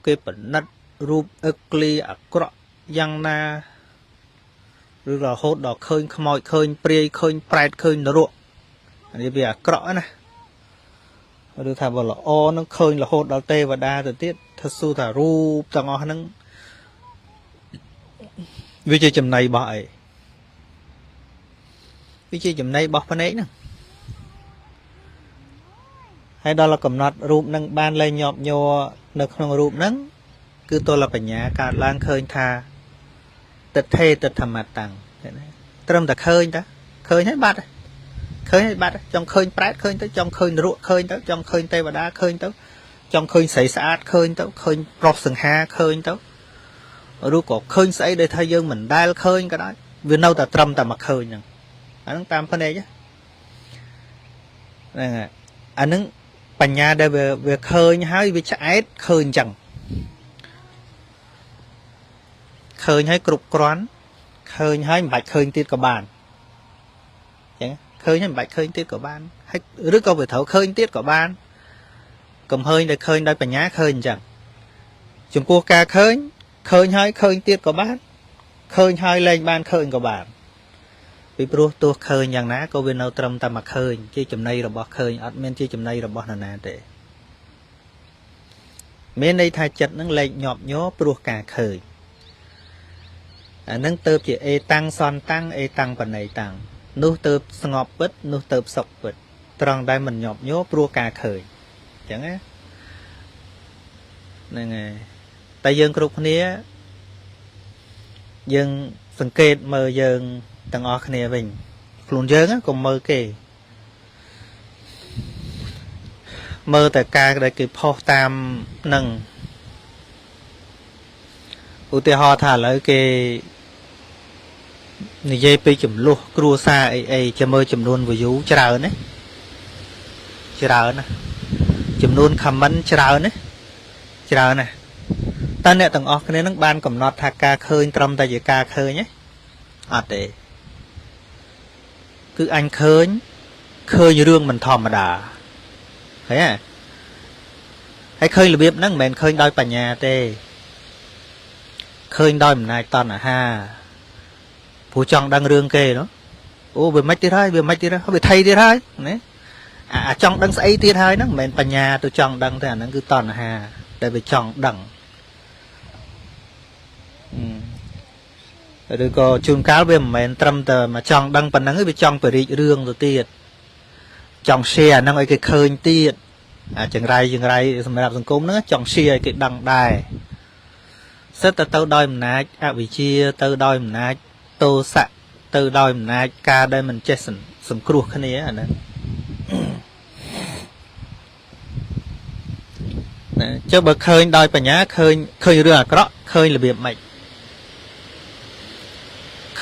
គេបណិតរូបអឹកលីអាក្រក់យ៉ាងណាឬរហូតដល់ឃើញខ្មោចឃើញព្រាយឃើញប្រែតឃើញនរកអានេះវាអាក្រក់ណាឬថាបើល្អនឹងឃើញរហូតដល់ទេវតាទៅទៀតថាស៊ូថារូបទាំងអស់ហ្នឹងវាជាចំណៃរបស់អីវាជាចំណៃរបស់ភ្នែកហ្នឹងហើយដល់កំណត់រូបនឹងបានលែងញាប់ញ័រនៅក្នុងរូបហ្នឹងគឺទលបញ្ញាកើតឡើងឃើញថាទិដ្ឋេទិដ្ឋមតាំងត្រឹមតែឃើញតាឃើញហើយបាត់ឃើញហើយបាត់ចង់ឃើញប្រែតឃើញទៅចង់ឃើញនរកឃើញទៅចង់ឃើញទេវតាឃើញទៅចង់ឃើញស្រីស្អាតឃើញទៅឃើញប្រុសសង្ហាឃើញទៅឬក៏ឃើញស្អីដែលថាយើងមិនដែលឃើញក៏ដោយវានៅតែត្រឹមតែមកឃើញហ្នឹងអាហ្នឹងតាមភ្នែកហ្នឹងហើយអាហ្នឹងបញ្ញាដែលវាឃើញហើយវាឆ្អែតឃើញអញ្ចឹងឃើញហើយគ្រប់គ្រាន់ឃើញហើយមិនបាច់ឃើញទៀតក៏បានអញ្ចឹងឃើញហើយមិនបាច់ឃើញទៀតក៏បានហើយឬក៏វាត្រូវឃើញទៀតក៏បានកំហើញដែលឃើញដោយបញ្ញាឃើញអញ្ចឹងចំពោះការឃើញឃើញហើយឃើញទៀតក៏បានឃើញហើយលែងបានឃើញក៏បានពីព្រោះទោះឃើញយ៉ាងណាក៏វានៅត្រឹមតែមកឃើញជាចំណៃរបស់ឃើញអត់មានជាចំណៃរបស់នរណាទេមានន័យថាចិត្តនឹងលែកញាប់ញ័រព្រោះការឃើញអានឹងទៅជាអេតាំងសន្តាំងអេតាំងបណៃតាំងនោះទៅស្ងប់ពិតនោះទៅសុខពិតត្រង់ដែលមិនញាប់ញ័រព្រោះការឃើញអញ្ចឹងណាហ្នឹងហើយតែយើងគ្រប់គ្នាយើងសង្កេតមើលយើងទាំងអស់គ្នាវិញខ្លួនយើងកុំមើលគេមើលតែការដែលគេផុសតាមនឹងឧទាហរណ៍ថាឥឡូវគេនិយាយពីចំនួនគ្រួសារអីអីចាំមើលចំនួន view ច្រើនណាច្រើនណាចំនួន comment ច្រើនណាច្រើនណាតើអ្នកទាំងអស់គ្នានឹងបានកំណត់ថាការឃើញត្រឹមតែជាការឃើញទេអត់ទេគឺអញឃើញឃើញរឿងមិនធម្មតាឃើញទេហើយឃើញរបៀបហ្នឹងមិនមែនឃើញដោយបញ្ញាទេឃើញដោយអំណាចតណ្ហាព្រោះចង់ដឹងរឿងគេនោះអូវាមិនទៀតហើយវាមិនទៀតហើយវាថៃទៀតហើយណាអាចង់ដឹងស្អីទៀតហើយហ្នឹងមិនមែនបញ្ញាទៅចង់ដឹងទេអាហ្នឹងគឺតណ្ហាដែលវាចង់ដឹងឬក៏ជួនកាលវាមិនមែនត្រឹមតែមកចង់ដឹងប៉ុណ្ណឹងទេវាចង់បរិចរឿងទៅទៀតចង់ share អាហ្នឹងឲ្យគេឃើញទៀតអាចង្រៃចង្រៃសម្រាប់សង្គមហ្នឹងចង់ share ឲ្យគេដឹងដែរសិតតែទៅដោយអំណាចអវិជ្ជាទៅដោយអំណាចទោសៈទៅដោយអំណាចការដែលមិនចេះសង្គ្រោះគ្នាអាហ្នឹងណាចុះបើឃើញដោយបញ្ញាឃើញឃើញរឿងអាក្រក់ឃើញរបៀបម៉េច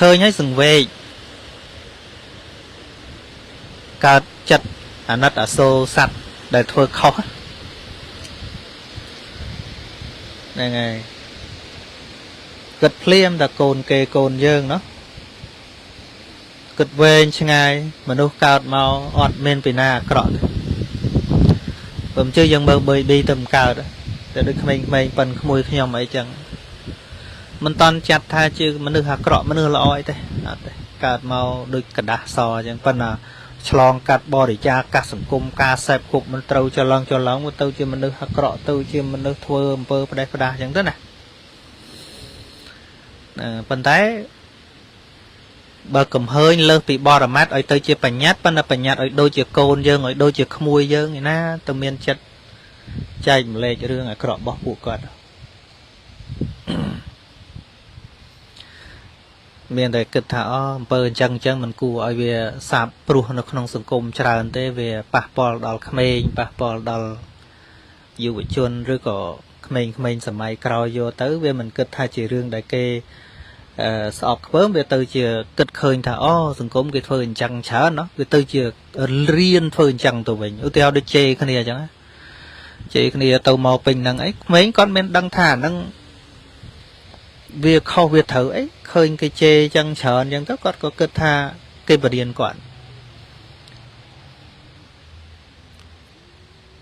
ឃើញហើយសង្វេគកើតចិត្តអាណិតអាសូរសត្វដែលធ្វើខុសហ្នឹងហើយគិតភ្លាមតែកូនគេកូនយើងណោះគិតវែងឆ្ងាយមនុស្សកើតមកអត់មានពីណាអាក្រក់ទេបើមិនជឿយើងមើល baby ទៅមិនកើតតែដូចក្មេងៗប៉ិនក្មួយខ្ញុំអីចឹងមិនតន់ចាត់ថាជាមនុស្សអាក្រក់មនុស្សល្អអីទេអត់ទេកើតមកដូចกระดาษសអញ្ចឹងប៉ុន្តែឆ្លងកាត់បរិយាកាសសង្គមការសេពគប់មិនត្រូវច្រឡងច្រឡងទៅជាមនុស្សអាក្រក់ទៅជាមនុស្សធ្វើអំពើផ្ដេសផ្ដាសអញ្ចឹងទៅណាប៉ុន្តែបើកំហើញលើសពីបរមត្តឲ្យទៅជាបញ្ញត្តិប៉ុន្តែបញ្ញត្តិឲ្យដូចជាកូនយើងឲ្យដូចជាក្មួយយើងឯណាទៅមានចិត្តចែកម្លែករឿងអាក្រក់របស់ពួកគាត់មានតែគិតថាអូអំពើអញ្ចឹងអញ្ចឹងមិនគួរឲ្យវាសាបព្រោះនៅក្នុងសង្គមច្រើនទេវាប៉ះពាល់ដល់ក្មេងប៉ះពាល់ដល់យុវជនឬក៏ក្មេងៗសម័យក្រោយយកទៅវាមិនគិតថាជារឿងដែលគេស្អប់ខ្ពើមវាទៅជាគិតឃើញថាអូសង្គមគេធ្វើអញ្ចឹងច្រើនណោះវាទៅជារៀនធ្វើអញ្ចឹងទៅវិញឧទាហរណ៍ដូចជេរគ្នាអញ្ចឹងជេរគ្នាទៅមកពេញហ្នឹងអីក្មេងគាត់មានដឹងថាហ្នឹងវាខុសវាត្រូវអីឃើញគេជេរអញ្ចឹងច្រើនអញ្ចឹងទៅគាត់ក៏គិតថាគេបរៀនគាត់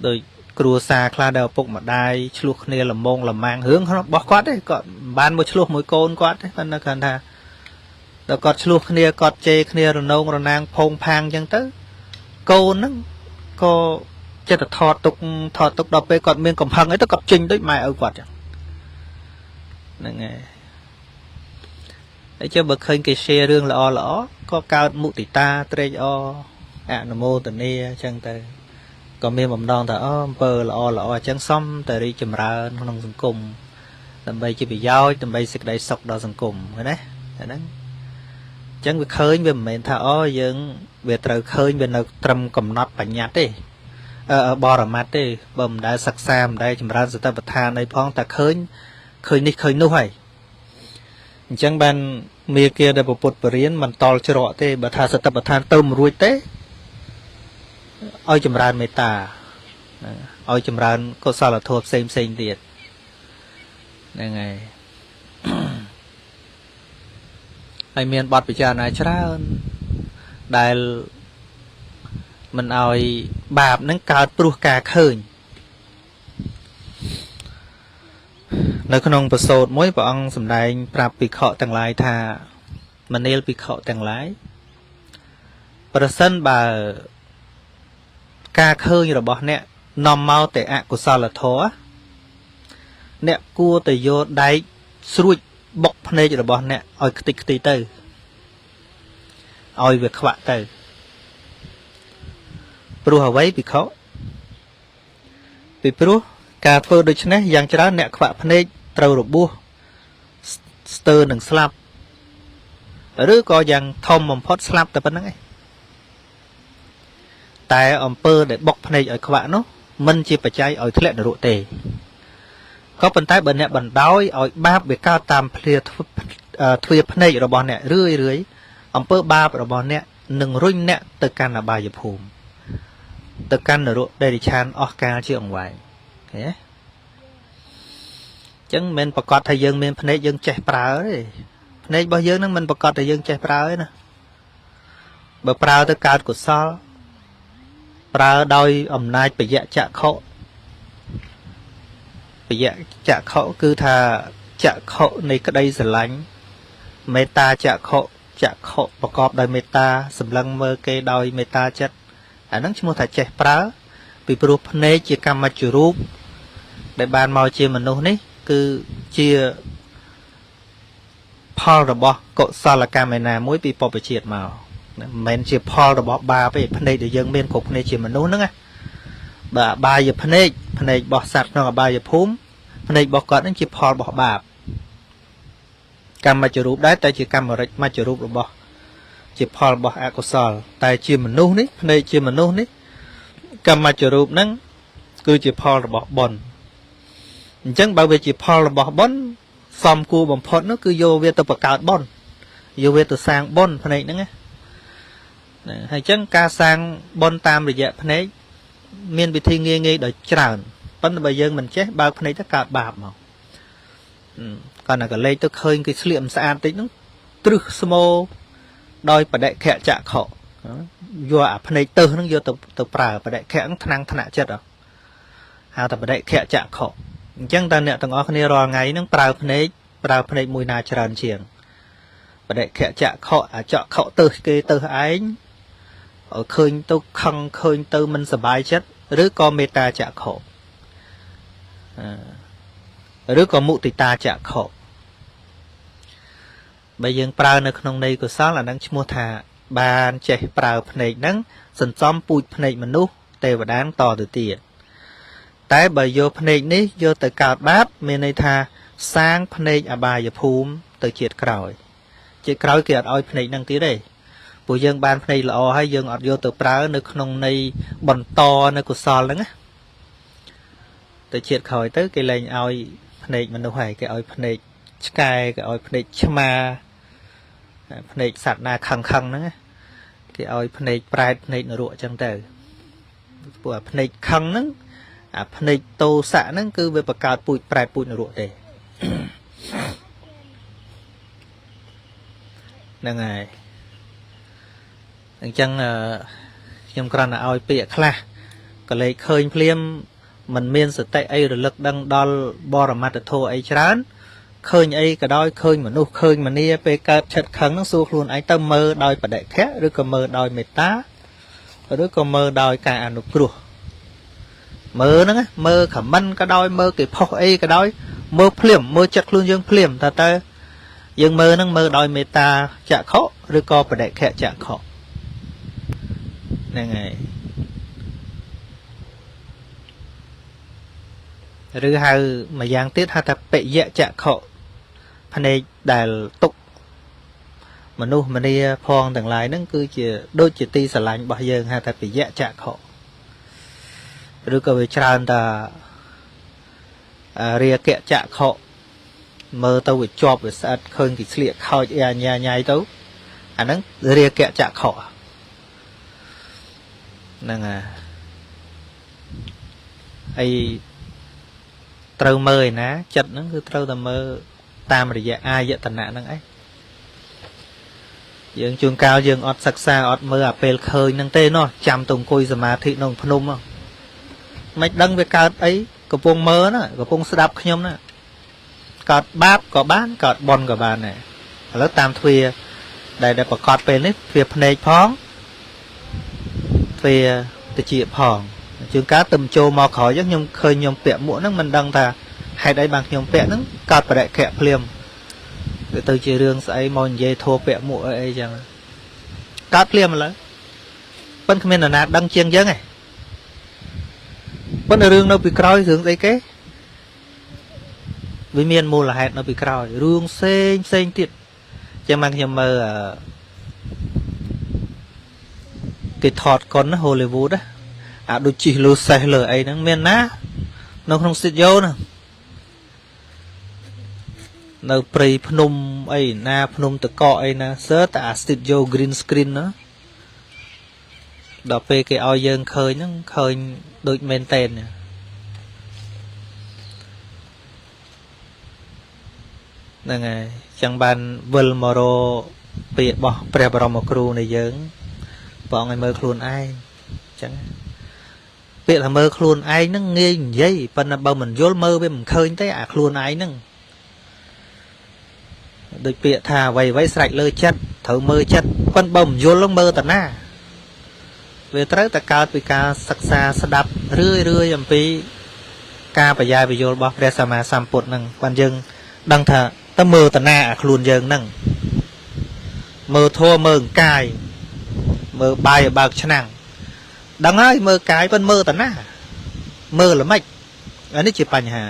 ដោយ គ្រួសារខ្លះដែលឪពុកម្ដាយឆ្លោះគ្នាលមងលម៉ាំងរឿងរបស់គាត់ទេគាត់មិនបានមកឆ្លោះមួយកូនគាត់ទេប៉ុន្តែគាត់ថាដល់គាត់ឆ្លោះគ្នាគាត់ជេរគ្នារនងរណាងផោងផាងអញ្ចឹងទៅកូនហ្នឹងក៏ចិត្តថតទុកថតទុកដល់ពេលគាត់មានកំហឹងអីទៅគាត់ចេញដូចម៉ែឪគាត់ចឹងហ្នឹងហើយហើយចុះបើឃើញគេ share រឿងល្អល្អក៏កើតមុទិតាត្រេកអរអនុមោទនាអញ្ចឹងទៅក៏មានបំណងថាអូអំពើល្អល្អអញ្ចឹងសំតែរីកចម្រើនក្នុងសង្គមដើម្បីជាប្រយោជន៍ដើម្បីសេចក្តីសុខដល់សង្គមឃើញទេអាហ្នឹងអញ្ចឹងវាឃើញវាមិនមែនថាអូយើងវាត្រូវឃើញវានៅត្រឹមកំណត់បញ្ញត្តិទេអឺបរមត្តទេបើមិនដែលសិក្សាមិនដែលចម្រើនសតិប្បដ្ឋានអីផងតែឃើញឃើញនេះឃើញនោះហើយអញ្ចឹងបានមេគាដែលពុទ្ធបរិញ្ញាមិនតល់ច្រកទេបើថាសតិប្បដ្ឋានទៅមិនរួចទេឲ្យចម្រើនមេត្តាឲ្យចម្រើនកុសលធម៌ផ្សេងផ្សេងទៀតហ្នឹងហើយហើយមានបទពិចារណាច្រើនដែលមិនឲ្យបាបនឹងកើតព្រោះការឃើញនៅក្នុងប្រសូតមួយព្រះអង្គសម្ដែងប្រាប់ភិក្ខុទាំងឡាយថាមនាលភិក្ខុទាំងឡាយប្រសិនបើការឃើញរបស់អ្នកនាំមកតែអកុសលធម៌អ្នកគួរតែយកដែកស្រួចបុកភ្នែករបស់អ្នកឲ្យខ្ទេចខ្ទីទៅឲ្យវាខ្វាក់ទៅព្រោះអ្វីភិក្ខុពីព្រោះការធ្វើដូច្នេះយ៉ាងច្រើនអ្នកខ្វាក់ភ្នែកត្រូវរបួសស្ទើរនឹងស្លាប់ឬក៏យ៉ាងធំបំផុតស្លាប់តែប៉ុណ្្នឹងឯងតែអំពើដែលបុកភ្នែកឲ្យខ្វាក់នោះមិនជាបច្ច័យឲ្យធ្លាក់នរកទេក៏ប៉ុន្តែបើអ្នកបណ្ដោយឲ្យបាបវាកើតតាមភ្លាទ្វាភ្នែករបស់អ្នករឿយរឿយអំពើបាបរបស់អ្នកនឹងរុញអ្នកទៅកាន់អបាយភូមិទៅកាន់នរកដេរិឆានអស់កាលជាអង្វែងឃើញទេអញ្ចឹងមិនប្រកាសថាយើងមានភ្នែកយើងចេះប្រើទេភ្នែករបស់យើងនឹងមិនប្រកាសថាយើងចេះប្រើទេណាបើប្រើទៅកើតកុសលប្រើដោយអំណាចបយៈចក្ខុបយៈចក្ខុគឺថាចក្ខុនៃក្តីស្រឡាញ់មេត្តាចក្ខុចក្ខុប្រកបដោយមេត្តាសម្លឹងមើលគេដោយមេត្តាចិត្តអាហ្នឹងឈ្មោះថាចេះប្រើពីព្រោះភ្នែកជាកម្មច្ចរូបដែលបានមកជាមនុស្សនេះគឺជាផលរបស់កុសលកម្មឯណាមួយពីពពជាតិមកមិនមែនជាផលរបស់បាបទេភ្នែកដែលយើងមានគ្រប់គ្នាជាមនុស្សហ្នឹងណាបើអបាយភ្នែកភ្នែករបស់សត្វក្នុងអបាយភូមិភ្នែករបស់គាត់ហ្នឹងជាផលរបស់បាបកម្មច្ចរូបដែរតែជាកម្មរិចមច្ចរូបរបស់ជាផលរបស់អកុសលតែជាមនុស្សនេះភ្នែកជាមនុស្សនេះកម្មច្ចរូបហ្នឹងគឺជាផលរបស់បុណ្យអញ្ចឹងបើវាជាផលរបស់បុណ្យសំគួរបំផុតនោះគឺយកវាទៅបង្កើតបុណ្យយកវាទៅសាងបុណ្យភ្នែកហ្នឹងណាហើយអញ្ចឹងការសាងបុណ្យតាមរយៈភ្នែកមានវិធីងាយងាយដោយច្រើនប៉ុន្តែបើយើងមិនចេះបើកភ្នែកទៅកើតបាបមកគាត់តែកលេចទៅឃើញគេស្លៀកមិនស្អាតតិចហ្នឹងទ្រឹសស្មោដោយបដិខៈចក្ខុយកអាភ្នែកទៅហ្នឹងយកទៅប្រើបដិខៈហ្នឹងថ្នាំងថ្នាក់ចិត្តហៅថាបដិខៈចក្ខុអញ្ចឹងតើអ្នកទាំងអស់គ្នារាល់ថ្ងៃហ្នឹងប្រើភ្នែកប្រើភ្នែកមួយណាច្រើនជាងបដិខៈចក្ខុអាចក្ខុទៅគេទៅឯងឲ្យឃើញទៅខឹងឃើញទៅមិនសប្បាយចិត្តឬក៏មេត្តាចក្ខុឬក៏មុទិតាចក្ខុបើយើងប្រើនៅក្នុងន័យកុសលអានឹងឈ្មោះថាបានចេះប្រើភ្នែកហ្នឹងសន្សំពូជភ្នែកមនុស្សទេវតាតទៅទៀតតែបើយកភ្នែកនេះយកទៅកើតបាបមានន័យថាសាងភ្នែកអបាយភូមិទៅជាតិក្រោយជាតិក្រោយគេអត់ឲ្យភ្នែកហ្នឹងទៀតទេព្រោះយើងបានភ្នែកល្អហើយយើងអត់យកទៅប្រើនៅក្នុងន័យបន្តនៅកុសលហ្នឹងណាទៅជាតិក្រោយទៅគេលែងឲ្យភ្នែកមនុស្សហើយគេឲ្យភ្នែកឆ្កែគេឲ្យភ្នែកឆ្មាភ្នែកសត្វណាខឹងខឹងហ្នឹងគេឲ្យភ្នែកប្រែតភ្នែកនរកអញ្ចឹងទៅព្រោះអាភ្នែកខឹងហ្នឹងអាភ្នែកតោសៈហ្នឹងគឺវាបង្កើតពូជប្រែតពូជនរកទេហ្នឹងហើយអញ្ចឹងខ្ញុំគ្រាន់តែឲ្យពាក្យខ្លះក៏លេខឃើញភ្លាម มันមានសតិអីរលឹកដឹងដល់បរមត្តធម៌អីច្រើនឃើញអីក៏ដោយឃើញមនុស្សឃើញមនាពេលកើតឆិតខឹងហ្នឹងសួរខ្លួនឯងទៅមើលដោយបដិខៈឬក៏មើលដោយមេត្តាឬក៏មើលដោយការអនុគ្រោះមើលហ្នឹងមើលខមមិនក៏ដោយមើលគេផុសអីក៏ដោយមើលភ្លាមមើលចិត្តខ្លួនយើងភ្លាមថាតើយើងមើលហ្នឹងមើលដោយមេត្តាចក្ខុឬក៏បដិខៈចក្ខុហ្នឹងហើយឬហៅមួយយ៉ាងទៀតហៅថាបយៈចក្ខុភ្នែកដែលទុកមនុស្សម្នាផងទាំងឡាយហ្នឹងគឺជាដូចជាទីស្រឡាញ់របស់យើងហៅថាបយៈចក្ខុឬក៏វាច្រើនតារាគៈចក្ខុមើលទៅវាជាប់វាស្អិតឃើញគេស្លៀកខោចអីញ៉ាញ៉ៃទៅអាហ្នឹងរាគៈចក្ខុហ្នឹងហើយត្រូវមើលឯណាចិត្តហ្នឹងគឺត្រូវតែមើលតាមរយៈអាយតនៈហ្នឹងឯងយើងជួនកាលយើងអត់សិក្សាអត់មើលអាពេលឃើញហ្នឹងទេណោះចាំទៅអង្គុយសមាធិក្នុងភ្នំមិនដឹងវាកើតអីកំពុងមើលណាកំពុងស្ដាប់ខ្ញុំណាកើតបាបក៏បានកើតបុណ្យក៏បានដែរឥឡូវតាមទ្វាដែលប្រកាសពេលនេះទ្វាភ្នែកផងទ្វាតិចផងជួនកាលទៅចូលមកក្រោយខ្ញុំឃើញខ្ញុំពាក់មួកហ្នឹងមិនដឹងថាហេតុអីបានខ្ញុំពាក់ហ្នឹងកើតបរិខៈភ្លាមវាទៅជារឿងស្អីមកនិយាយធัวពាក់មួកអីអីចឹងកើតភ្លាមឥឡូវប៉ុន្តែគ្មាននរណាដឹងជាងយើងទេប៉ុន្តែរឿងនៅពីក្រោយរឿងស្អីគេវាមានមូលហេតុនៅពីក្រោយរឿងផ្សេងផ្សេងទៀតចឹងបានខ្ញុំមើលគេថតកុន Hollywood អាដូចជិះលើសេះលើអីហ្នឹងមានណានៅក្នុងស្ទូឌីយោណានៅព្រៃភ្នំអីណាភ្នំតកកអីណាសើតែអាស្ទូឌីយោ green screen ណាដល់ពេលគេឲ្យយើងឃើញហ្នឹងឃើញដូចមែនតែនហ្នឹងហើយចឹងបានវិលមករពាក្យរបស់ព្រះបរមគ្រូនៃយើងព្រះអង្គឲ្យមើលខ្លួនឯងចឹងពាក្យថាមើលខ្លួនឯងហ្នឹងងាយនិយាយប៉ុន្តែបើមិនយល់មើលវាមិនឃើញទេអាខ្លួនឯងហ្នឹងដូចពាក្យថាអ្វីអ្វីស្រេចលើចិត្តត្រូវមើលចិត្តប៉ុន្តែបើមិនយល់មើលតាណាវាត្រូវតែកើតពីការសិក្សាស្ដាប់រឿយរឿយអំពីការបយាយពយល់របស់ព្រះសម្មាសម្ពុទ្ធហ្នឹងបានយើងដឹងថាតើមើលតាណាអាខ្លួនយើងហ្នឹងមើលធម៌មើលកាយមើលបាយឲ្យបើកឆ្នាំងដឹងហើយមើលកាយប៉ុន្តែមើលតាណាមើលល្មិចអានេះជាបញ្ហា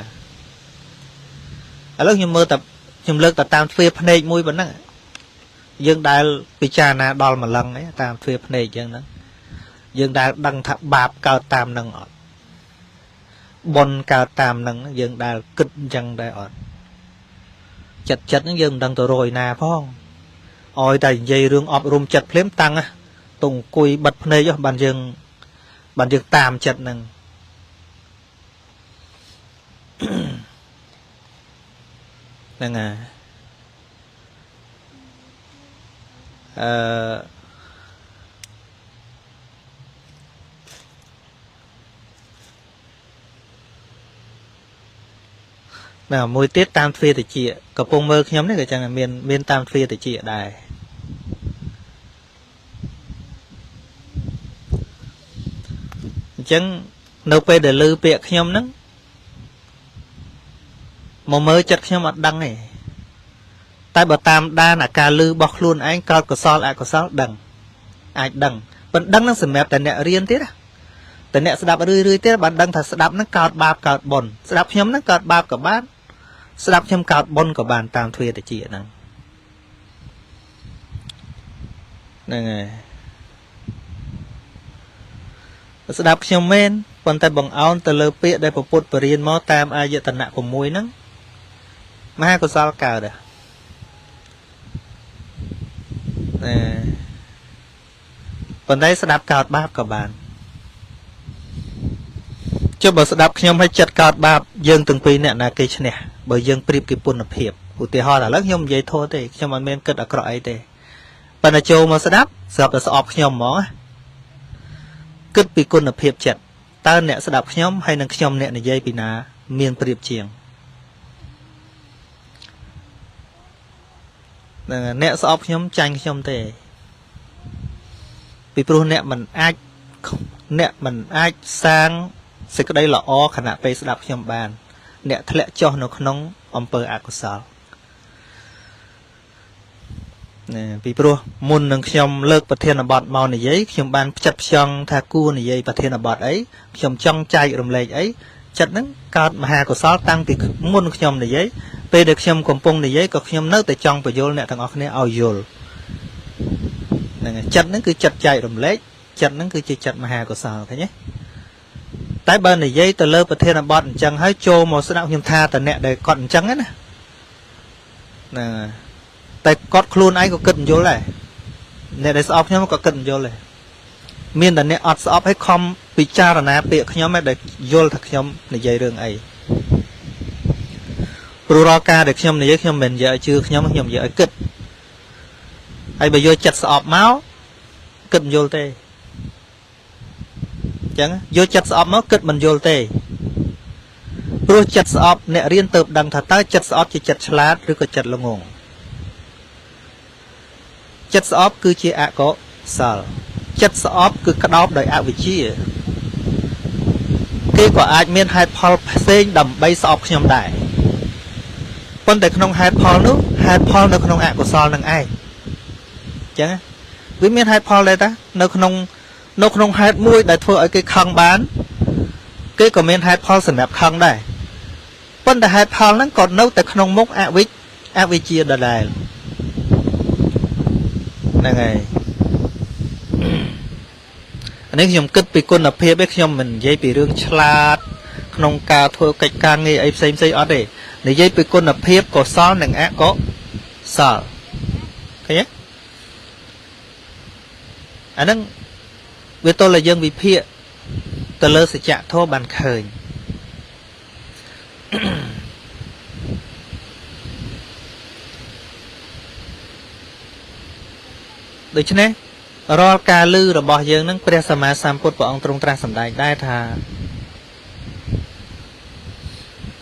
ឥឡូវខ្ញុំមើលតែខ្ញុំលើកតែតាមទ្វាភ្នែកមួយប៉ុណ្ណឹងយើងដែលពិចារណាដល់ម្លឹងឯងតាមទ្វាភ្នែកយ៉ាងហ្នឹងយើងដែលដឹងថាបាបកើតតាមនឹងអត់បុណ្យកើតតាមនឹងយើងដែលគិតអញ្ចឹងដែរអត់ចិត្តចិត្តហ្នឹងយើងមិនដឹងទៅរយណាផងឲ្យតែនិយាយរឿងអប់រំចិត្តភ្លាមតាំងទៅអង្គុយបិទភ្នែកបានយើងតាមចិត្តហ្នឹងហ្នឹងហើយណាមួយទៀតតាមទ្វាតិចកំពុងមើលខ្ញុំនេះក៏ចឹងមានតាមទ្វាតិចដែរអញ្ចឹងនៅពេលដែលឮពាក្យខ្ញុំហ្នឹងមកមើលចិត្តខ្ញុំអត់ដឹងទេតែបើតាមដានអាការឮរបស់ខ្លួនឯងកើតកុសលអកុសលដឹងអាចដឹងប៉ុន្តែដឹងហ្នឹងសម្រាប់តែអ្នករៀនទៀតណាតែអ្នកស្ដាប់រឿយរឿយទៀតបានដឹងថាស្ដាប់ហ្នឹងកើតបាបកើតបុណ្យស្ដាប់ខ្ញុំហ្នឹងកើតបាបក៏បានស្ដាប់ខ្ញុំកើតបុណ្យក៏បានតាមទ្វាតិចហ្នឹងហ្នឹងហើយស្ដាប់ខ្ញុំមែនប៉ុន្តែបងអោនទៅលើពាក្យដែលពុទ្ធបរិញ្ញាមកតាមអាយតនៈ6ហ្នឹងមហាកុសលកើតដែរណែប៉ុន្តែស្ដាប់កើតបាបក៏បានចុះបើស្ដាប់ខ្ញុំឲ្យចិត្តកើតបាបយើងទាំងពីរអ្នកណាគេឈ្នះបើយើងប្រៀបគេគុណភាពឧទាហរណ៍ឥឡូវខ្ញុំនិយាយធោះទេខ្ញុំអត់មានគិតអាក្រក់អីទេប៉ុន្តែចូលមកស្ដាប់ស្រាប់តែស្អប់ខ្ញុំហ្មងគិតពីគុណភាពចិត្ត តើអ្នកស្ដាប់ខ្ញុំហើយនឹងខ្ញុំអ្នកនិយាយពីណាមានប្រៀបជាងហ្នឹងអ្នកស្អប់ខ្ញុំចាញ់ខ្ញុំទេពីព្រោះអ្នកមិនអាចសាងសេចក្តីល្អខណៈពេលស្ដាប់ខ្ញុំបានអ្នកធ្លាក់ចុះនៅក្នុងអំពើអកុសលណាពីព្រោះមុននឹងខ្ញុំលើកប្រធានបទមកនិយាយខ្ញុំបានផ្ចិតផ្ចង់ថាគួរនិយាយប្រធានបទអីខ្ញុំចង់ចែករំលែកអីចិត្តហ្នឹងកើតមហាកុសលតាំងពីមុនខ្ញុំនិយាយពេលដែលខ្ញុំកំពុងនិយាយក៏ខ្ញុំនៅតែចង់បញ្យល់អ្នកទាំងអស់គ្នាឲ្យយល់ហ្នឹងហើយចិត្តហ្នឹងគឺចិត្តចែករំលែកចិត្តហ្នឹងគឺជាចិត្តមហាកុសលឃើញទេតែបើនិយាយទៅលើប្រធានបទអញ្ចឹងហើយចូលមកស្ដាប់ខ្ញុំថាតអ្នកដែលគាត់អញ្ចឹងណាហ្នឹងតែគាត់ខ្លួនឯងក៏គិតមិនយល់ដែរអ្នកដែលស្អប់ខ្ញុំក៏គិតមិនយល់ដែរមានតែអ្នកអត់ស្អប់ឲ្យខំពិចារណាពាក្យខ្ញុំឯងដែលយល់ថាខ្ញុំនិយាយរឿងអីព្រោះរាល់ការដែលខ្ញុំនិយាយខ្ញុំមិននិយាយឲ្យជឿខ្ញុំខ្ញុំនិយាយឲ្យគិតហើយបើយកចិត្តស្អប់មកគិតមិនយល់ទេអញ្ចឹងយកចិត្តស្អប់មកគិតមិនយល់ទេព្រោះចិត្តស្អប់អ្នករៀនទៅដឹងថាតើចិត្តស្អប់ជាចិត្តឆ្លាតឬក៏ចិត្តល្ងងចិត្តស្អប់គឺជាអកុសលចិត្តស្អប់គឺក្តោបដោយអវិជ្ជាគេក៏អាចមានហេតុផលផ្សេងដើម្បីស្អប់ខ្ញុំដែរប៉ុន្តែក្នុងហេតុផលនោះហេតុផលនៅក្នុងអកុសលនឹងឯងអញ្ចឹងវាមានហេតុផលដែរតានៅក្នុងហេតុមួយដែលធ្វើឲ្យគេខឹងបានគេក៏មានហេតុផលសម្រាប់ខឹងដែរប៉ុន្តែហេតុផលហ្នឹងក៏នៅតែក្នុងមុខអវិជ្ជាដដែលហ្នឹងហើយអានេះខ្ញុំគិតពីគុណភាពឯងខ្ញុំមិននិយាយពីរឿងឆ្លាតក្នុងការធ្វើកិច្ចការងារអីផ្សេងផ្សេងអត់ទេនិយាយពីគុណភាពកុសលនិងអកុសលឃើញទេអាហ្នឹងវាទល់តែយើងវិភាគទៅលើសច្ចធម៌បានឃើញដូច្នេះរាល់ការលឺរបស់យើងនឹងព្រះសម្មាសម្ពុទ្ធព្រះអង្គទ្រង់ត្រាស់សម្ដែងដែរថា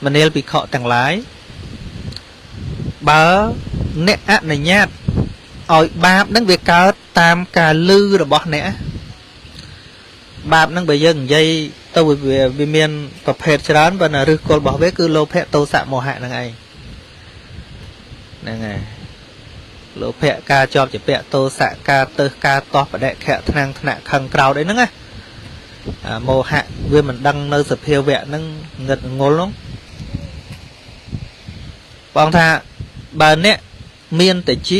មនាលភិក្ខុទាំងឡាយបើអ្នកអនុញ្ញាតឲ្យបាបនឹងវាកើតតាមការលឺរបស់អ្នកបាបនឹងបើយើងនិយាយទៅវាមានប្រភេទច្រើនប៉ុន្តែឫសគល់របស់វាគឺលោភៈទោសៈមោហៈហ្នឹងឯងហ្នឹងហើយលោភៈការជាប់ជាពាក់ទោសៈការទៅការតោះបដិខៈថ្នាំងថ្នាក់ខឹងក្រោតអីហ្នឹងណាមោហៈវាមិនដឹងនៅសភាវៈហ្នឹងងឹតងល់ហ្នឹងបងថាបើអ្នកមានតិច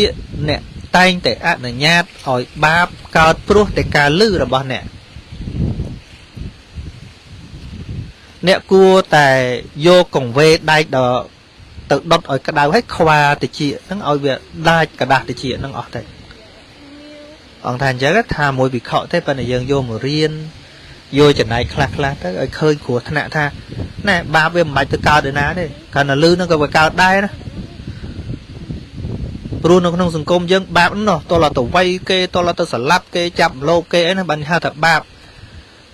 អ្នកតែងតែអនុញ្ញាតឲ្យបាបកើតព្រោះតែការលឺរបស់អ្នកអ្នកគួរតែយកកង្វេដែកដល់ទៅដុតឲ្យក្តៅឲ្យខ្វាតិចហ្នឹងឲ្យវាដាច់กระดาษតិចហ្នឹងអស់ទៅអង្គថាអញ្ចឹងថាមួយវិខទេប៉ុន្តែយើងយកមករៀនយកចំណែកខ្លះខ្លះទៅឲ្យឃើញគ្រោះថ្នាក់ថាណែបាបវាមិនបាច់ទៅកើតឯណាទេគ្រាន់តែលឺហ្នឹងក៏វាកើតដែរណាព្រោះនៅក្នុងសង្គមយើងបាបនោះតោះទៅវៃគេតោះទៅស្លាប់គេចាប់លោភគេអីណាបានហៅថាបាប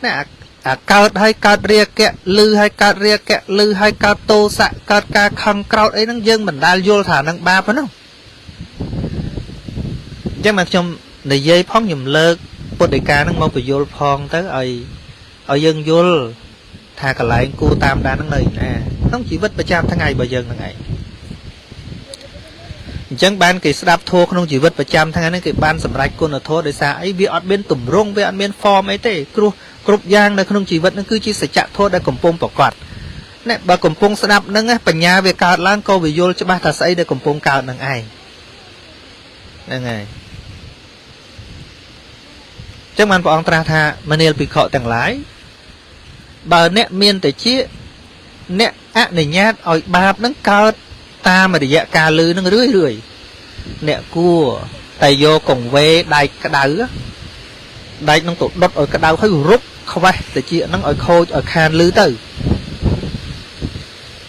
ណែអាកើតហើយកើតរាគៈលឺហើយកើតរាគៈលឺហើយកើតទោសៈកើតការខឹងក្រោធអីហ្នឹងយើងមិនដែលយល់ថាហ្នឹងបាបហ្នឹងអញ្ចឹងមកខ្ញុំនិយាយផងខ្ញុំលើកពុទ្ធដីកាហ្នឹងមកបញ្យល់ផងទៅឲ្យយើងយល់ថាកន្លែងគួរតាមដានហ្នឹងនៅណាក្នុងជីវិតប្រចាំថ្ងៃរបស់យើងហ្នឹងឯងអញ្ចឹងបានគេស្ដាប់ធម៌ក្នុងជីវិតប្រចាំថ្ងៃហ្នឹងគេបានសម្រេចគុណធម៌ដោយសារអីវាអត់មានទម្រង់វាអត់មាន form អីទេគ្រោះគ្រប់យ៉ាងនៅក្នុងជីវិតហ្នឹងគឺជាសច្ចធម៌ដែលកំពុងប្រកបណែបើកំពុងស្ដាប់ហ្នឹងបញ្ញាវាកើតឡើងក៏វាយល់ច្បាស់ថាស្អីដែលកំពុងកើតហ្នឹងឯងហ្នឹងហើយអញ្ចឹងបានព្រះអង្គត្រាស់ថាមនាលភិក្ខុទាំងឡាយបើអ្នកមានតិចអ្នកអនុញ្ញាតឲ្យបាបហ្នឹងកើតតាមរយៈការលឺហ្នឹងរឿយរឿយអ្នកគួរតែយកកង្វេដែកក្តៅដែកហ្នឹងទៅដុតឲ្យក្តៅហើយរុកខ្វេះតិចហ្នឹងឲ្យខូចឲ្យខានលឺទៅ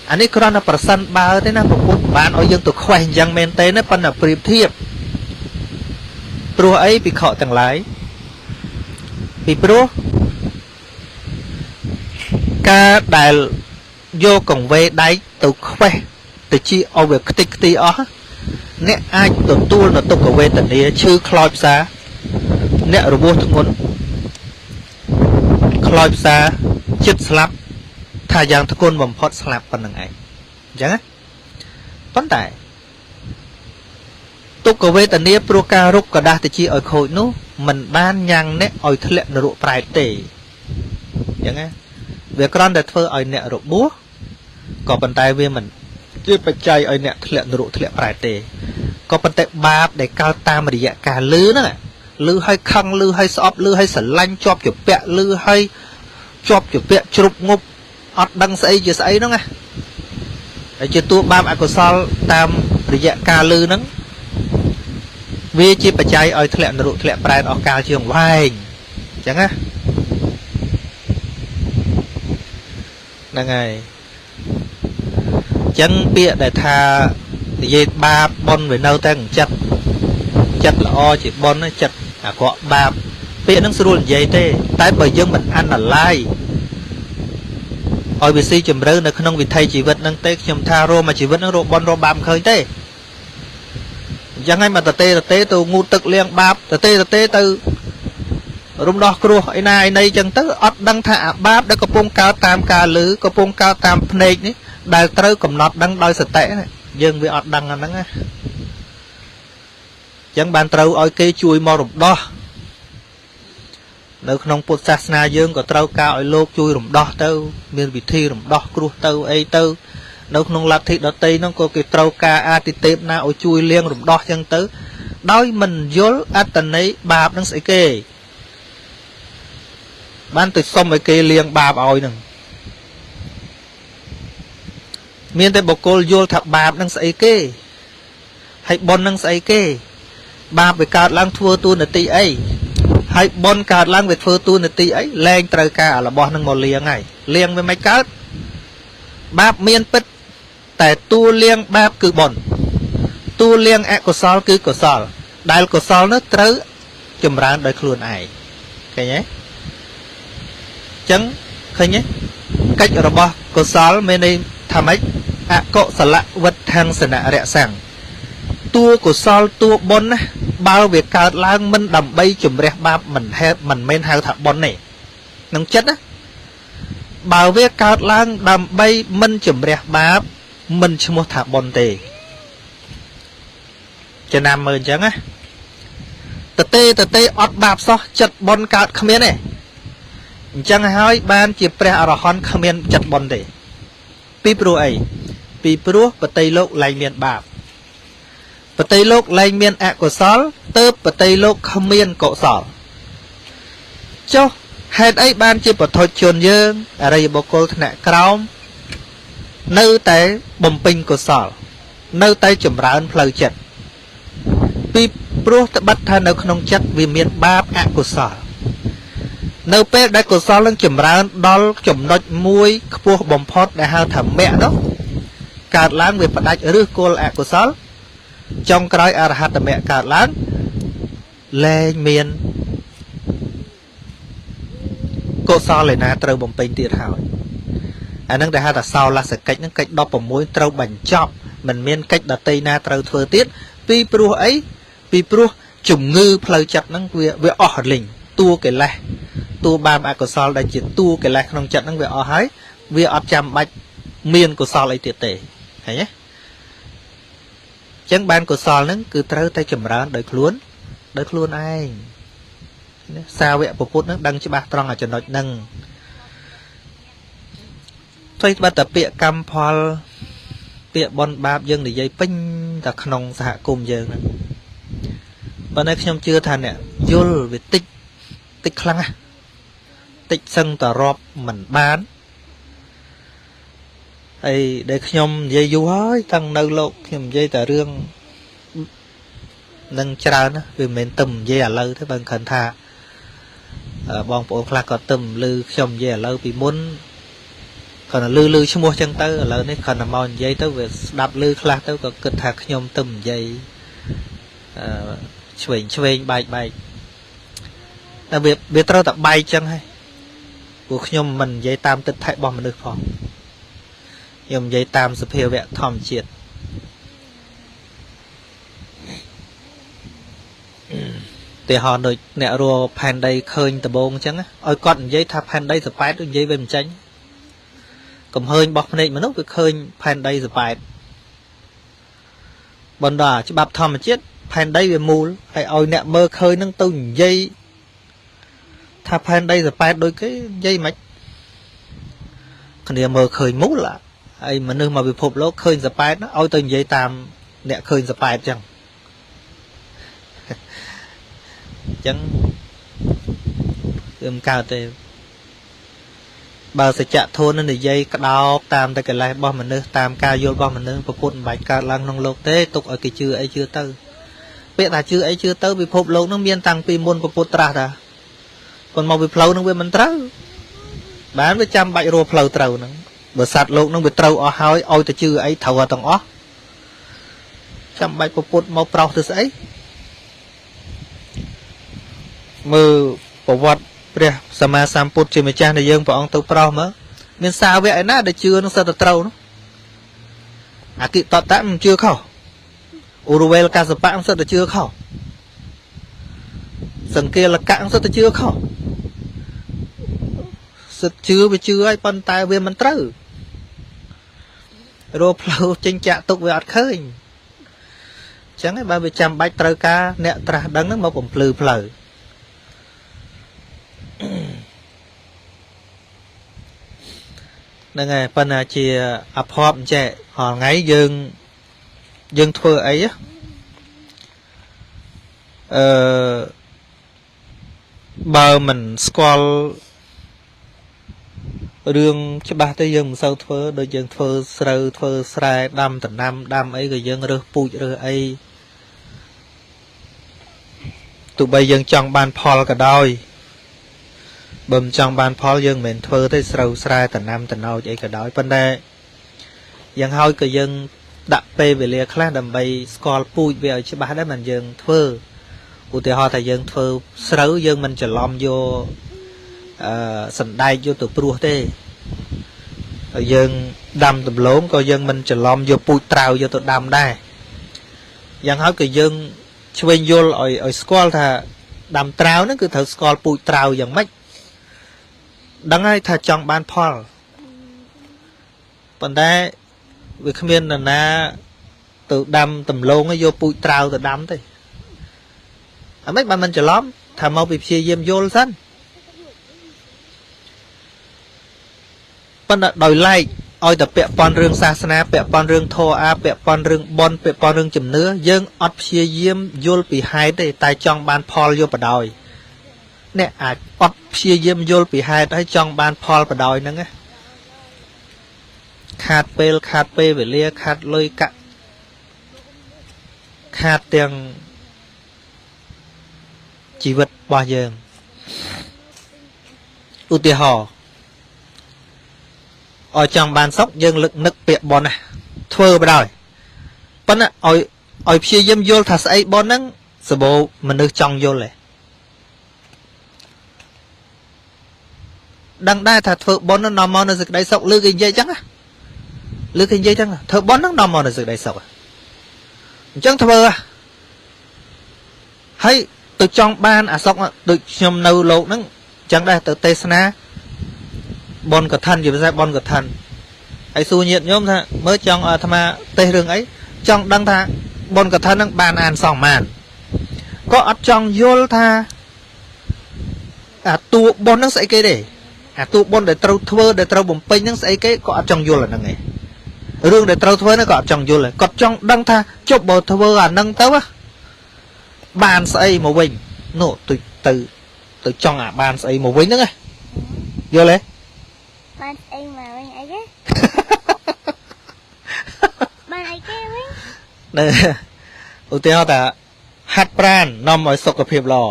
អានេះគ្រាន់តែប្រសិនបើទេណាប្រពុតបានឲ្យយើងទៅខ្វេះអញ្ចឹងមែនទេណាប៉ុន្តែប្រៀបធៀបព្រោះអីភិក្ខុទាំងឡាយពីព្រោះ ការដែលយកកង្វេដែកទៅខ្វេះទៅជាឲ្យវាខ្ទេចខ្ទីអស់អ្នកអាចទទួលនៅទុក្ខវេទនាឈឺខ្លោចផ្សាអ្នករបួសធ្ងន់ខ្លោចផ្សាចិត្តស្លាប់ថាយ៉ាងធ្ងន់បំផុតស្លាប់ប៉ុណ្្នឹងឯងអញ្ចឹងណាប៉ុន្តែទុក្ខវេទនាព្រោះការរុកกระดาษទៅជាឲ្យខូចនោះមិនបានញ៉ាំងអ្នកឲ្យធ្លាក់នរកប្រែតទេអញ្ចឹងណាវាគ្រាន់តែធ្វើឲ្យអ្នករបួសក៏ប៉ុន្តែវាមិនជាបច្ច័យឲ្យអ្នកធ្លាក់នរកធ្លាក់ប្រែតទេក៏ប៉ុន្តែបាបដែលកើតតាមរយៈការលឺហ្នឹងលឺឲ្យខឹងលឺឲ្យស្អប់លឺឲ្យស្រឡាញ់ជាប់ជាពាក់លឺឲ្យជាប់ជាពាក់ជ្រុបងប់អត់ដឹងស្អីជាស្អីហ្នឹងណាហើយជាតួបាបអកុសលតាមរយៈការលឺហ្នឹងវាជាបច្ច័យឲ្យធ្លាក់នរកធ្លាក់ប្រែតអស់កាលជាងវែងអញ្ចឹងណាហ្នឹងហើយអញ្ចឹងពាក្យដែលថានិយាយបាបបុណ្យវានៅតែចិត្តចិត្តល្អជាបុណ្យចិត្តអាក្រក់បាបពាក្យហ្នឹងស្រួលនិយាយទេតែបើយើងមិនអនាល័យឲ្យវាស៊ីជម្រៅនៅក្នុងវិថីជីវិតហ្នឹងទេខ្ញុំថារួមមួយជីវិតហ្នឹងរកបុណ្យរកបាបមិនឃើញទេអញ្ចឹងហើយមកតទេតទេទៅងូតទឹកលាងបាបតទេតទេទៅរំដោះគ្រោះឯណាឯណីអញ្ចឹងទៅអត់ដឹងថាអាបាបដែលកំពុងកើតតាមការលឺកំពុងកើតតាមភ្នែកនេះដែលត្រូវកំណត់ដឹងដោយសតិយើងវាអត់ដឹងអាហ្នឹងណាអញ្ចឹងបានត្រូវឲ្យគេជួយមករំដោះនៅក្នុងពុទ្ធសាសនាយើងក៏ត្រូវការឲ្យលោកជួយរំដោះទៅមានវិធីរំដោះគ្រោះទៅអីទៅនៅក្នុងលទ្ធិដតីហ្នឹងក៏គេត្រូវការអាទិទេពណាឲ្យជួយលាងរំដោះអញ្ចឹងទៅដោយមិនយល់អត្តន័យបាបហ្នឹងស្អីគេបានទៅសុំឲ្យគេលាងបាបឲ្យហ្នឹងមានតែបុគ្គលយល់ថាបាបហ្នឹងស្អីគេហើយបុណ្យហ្នឹងស្អីគេបាបវាកើតឡើងធ្វើតួនាទីអីហើយបុណ្យកើតឡើងវាធ្វើតួនាទីអីលែងត្រូវការអារបស់ហ្នឹងមកលាងហើយលាងវាមិនកើតបាបមានពិតតែតួលាងបាបគឺបុណ្យតួលាងអកុសលគឺកុសលដែលកុសលនោះត្រូវចម្រើនដោយខ្លួនឯងឃើញទេចឹងឃើញទេកិច្ចរបស់កុសលមានន័យថាម៉េចអកុសលវិដ្ឋੰសនរសੰតួកុសលតួបុណ្យណាបើវាកើតឡើងមិនដើម្បីជំរះបាបមិនហេតុមិនមែនហៅថាបុណ្យទេក្នុងចិត្តណាបើវាកើតឡើងដើម្បីមិនជំរះបាបមិនឈ្មោះថាបុណ្យទេចំណាំមើលអញ្ចឹងណាតទេតទេអត់បាបសោះចិត្តបុណ្យកើតគ្មានទេអញ្ចឹងហើយបានជាព្រះអរហន្តគ្មានចិត្តបុណ្យទេពីព្រោះអីពីព្រោះបតីលោកលែងមានបាបបតីលោកលែងមានអកុសលទៅបតីលោកគ្មានកុសលចុះហេតុអីបានជាបុថុជនយើងអរិយបុគ្គលថ្នាក់ក្រោមនៅតែបំពេញកុសលនៅតែចម្រើនផ្លូវចិត្តពីព្រោះត្បិតថានៅក្នុងចិត្តវាមានបាបអកុសលនៅពេលដែលកុសលនឹងចម្រើនដល់ចំណុចមួយខ្ពស់បំផុតដែលហៅថាមគ្គនោះកើតឡើងវាផ្ដាច់ឫសគល់អកុសលចុងក្រោយអរហត្តមគ្គកើតឡើងលែងមានកុសលឯណាត្រូវបំពេញទៀតហើយអានឹងដែលហៅថាសោលសកិច្ចហ្នឹងកិច្ច16ត្រូវបញ្ចប់មិនមានកិច្ចដតីណាត្រូវធ្វើទៀតពីព្រោះអីពីព្រោះជំងឺផ្លូវចិត្តហ្នឹងវាអស់រលីងតួកិលេសតួបាបអកុសលដែលជាតួកិលេសក្នុងចិត្តហ្នឹងវាអស់ហើយវាអត់ចាំបាច់មានកុសលអីទៀតទេឃើញទេចឹងបានកុសលហ្នឹងគឺត្រូវតែចម្រើនដោយខ្លួនឯងសាវកពុទ្ធហ្នឹងដឹងច្បាស់ត្រង់អាចំណុចហ្នឹងផ្ទុយបាត់តែពាក្យកម្មផលពាក្យបុណ្យបាបយើងនិយាយពេញតែក្នុងសហគមន៍យើងហ្នឹងប៉ុន្តែខ្ញុំជឿថាអ្នកយល់វាតិចតិចខ្លាំងណាស់តិចសឹងតែរាប់មិនបានហើយដែលខ្ញុំនិយាយយូរហើយតាំងនៅលោកខ្ញុំនិយាយតែរឿងនឹងច្រើនណាវាមិនមែនទឹមនិយាយឥឡូវទេបើគ្រាន់ថាបងប្អូនខ្លះក៏ទឹមឮខ្ញុំនិយាយឥឡូវពីមុនគ្រាន់តែឮឈ្មោះចឹងទៅឥឡូវនេះគ្រាន់តែមកនិយាយទៅវាស្ដាប់ឮខ្លះទៅក៏គិតថាខ្ញុំទឹមនិយាយឆ្វេងបែកបែកតែវាត្រូវតែបែកចឹងហើយ ពួកខ្ញុំមិននិយាយតាមទិដ្ឋិរបស់មនុស្សផងខ្ញុំនិយាយតាមសភាវៈធម្មជាតិទីហោដូចអ្នករកផែនដីឃើញដបងអញ្ចឹងឲ្យគាត់និយាយថាផែនដីសប៉ែតនិយាយវាមិនចេញកំហើញរបស់ភ្នែកមនុស្សវាឃើញផែនដីសប៉ែតបណ្ដាច្បាប់ធម្មជាតិផែនដីវាមូលហើយឲ្យអ្នកមើលឃើញនឹងទៅនិយាយថាផែនដីសប៉ែតដូចគេនិយាយមិនគ្នាមើលឃើញមូលហើយមនុស្សមកពិភពលោកឃើញសប៉ែតឲ្យទៅនិយាយតាមអ្នកឃើញសប៉ែតចឹងចឹងគឺមិនកើតទេបើសច្ចធម៌នឹងនិយាយក្តោបតាមតែកិលេសរបស់មនុស្សតាមការយល់របស់មនុស្សពុទ្ធមិនបាច់កើតឡើងក្នុងលោកទេទុកឲ្យគេជឿអីជឿទៅពាក្យថាជឿអីជឿទៅពិភពលោកនឹងមានតាំងពីមុនពុទ្ធត្រាស់តាប៉ុន្តែមកពីផ្លូវនឹងវាមិនត្រូវបានវាចាំបាច់រកផ្លូវត្រូវហ្នឹងបើសត្វលោកនឹងវាត្រូវអស់ហើយឲ្យទៅជឿអីត្រូវទាំងអស់ចាំបាច់ពុទ្ធមកប្រោសទៅស្អីមើលប្រវត្តិព្រះសម្មាសម្ពុទ្ធជាម្ចាស់នៃយើងព្រះអង្គទៅប្រោសមើលមានសាវកឯណាដែលជឿនឹងសិតតែត្រូវនោះអគិតតៈមិនជឿខុសឧរវេលកសបៈមិនសិតតែជឿខុសសង្គាលកៈមិនសិតតែជឿខុសសិតជឿវាជឿហើយប៉ុន្តែវាមិនត្រូវរកផ្លូវចេញចាក់ទុកវាអត់ឃើញអញ្ចឹងឯងបើវាចាំបាច់ត្រូវការអ្នកត្រាស់ដឹងនឹងមកបំភ្លឺផ្លូវហ្នឹងហើយប៉ុន្តែជាអភ័ព្វអញ្ចេះរាល់ថ្ងៃយើងធ្វើអីអឺបើមិនស្គាល់រឿងច្បាស់ទេយើងមិនសូវធ្វើដូចយើងធ្វើស្រូវធ្វើស្រែដាំដំណាំដាំអីក៏យើងរើសពូជរើសអីទោះបីយើងចង់បានផលក៏ដោយបើមិនចង់បានផលយើងមិនមែនធ្វើទេស្រូវស្រែដំណាំតំណោចអីក៏ដោយប៉ុន្តែយ៉ាងហើយក៏យើងដាក់ពេលវេលាខ្លះដើម្បីស្គាល់ពូជវាឲ្យច្បាស់ដែរមិនយើងធ្វើឧទាហរណ៍ថាយើងធ្វើស្រូវយើងមិនច្រឡំយកសណ្ដែកយកទៅព្រោះទេហើយយើងដាំដំឡូងក៏យើងមិនច្រឡំយកពូជត្រាវយកទៅដាំដែរយ៉ាងហើយក៏យើងឆ្វេងយល់ឲ្យស្គាល់ថាដាំត្រាវហ្នឹងគឺត្រូវស្គាល់ពូជត្រាវយ៉ាងម៉េចដឹងហើយថាចង់បានផលប៉ុន្តែវាគ្មាននរណាទៅដាំដំឡូងយកពូជត្រាវទៅដាំទេអាម៉េចបានមិនច្រឡំថាមកពីព្យាយាមយល់សិនប៉ុន្តែដោយឡែកឲ្យតែពាក់ព័ន្ធរឿងសាសនាពាក់ព័ន្ធរឿងធម៌អាពាក់ព័ន្ធរឿងបុណ្យពាក់ព័ន្ធរឿងជំនឿយើងអត់ព្យាយាមយល់ពីហេតុទេតែចង់បានផលយកបដ ாய் អ្នកអាចអត់ព្យាយាមយល់ពីហេតុហើយចង់បានផលបដ ாய் ហ្នឹងណាខាតពេលខាតពេលវេលាខាតលុយកាក់ខាតទាំងជីវិតរបស់យើងឧទាហរណ៍ឲ្យចង់បានសុខយើងលឹកនឹកពាក្យបុណ្យណាធ្វើបដ ாய் ប៉ុន្តែឲ្យព្យាយាមយល់ថាស្អីបុណ្យហ្នឹងសបោមនុស្សចង់យល់ទេដឹងដែរថាធ្វើបុណ្យនឹងនាំមកនូវសេចក្តីសុខលើគេនិយាយចឹងណាលើគេនិយាយចឹងធ្វើបុណ្យនឹងនាំមកនូវសេចក្តីសុខអញ្ចឹងធ្វើហើយទៅចង់បានអាសុខដូចខ្ញុំនៅលោកហ្នឹងអញ្ចឹងដែរទៅទេសនាបុណ្យកឋិនជាពិសេសបុណ្យកឋិនហើយសួរញាតិញោមថាមើលចង់អាត្មាទេសរឿងអីចង់ដឹងថាបុណ្យកឋិនហ្នឹងបានអានសងបានក៏អត់ចង់យល់ថាអាតួបុណ្យហ្នឹងស្អីគេទេអាតួបុណ្យដែលត្រូវធ្វើដែលត្រូវបំពេញហ្នឹងស្អីគេក៏អត់ចង់យល់អាហ្នឹងឯងរឿងដែលត្រូវធ្វើហ្នឹងក៏អត់ចង់យល់ដែរគាត់ចង់ដឹងថាជប់បើធ្វើអាហ្នឹងទៅបានស្អីមកវិញនោះទៅទៅចង់អាបានស្អីមកវិញហ្នឹងយល់ទេបានស្អីមកវិញអីគេបានអីគេវិញណែឧទាហរណ៍ថាហាត់ប្រាណនាំឲ្យសុខភាពល្អ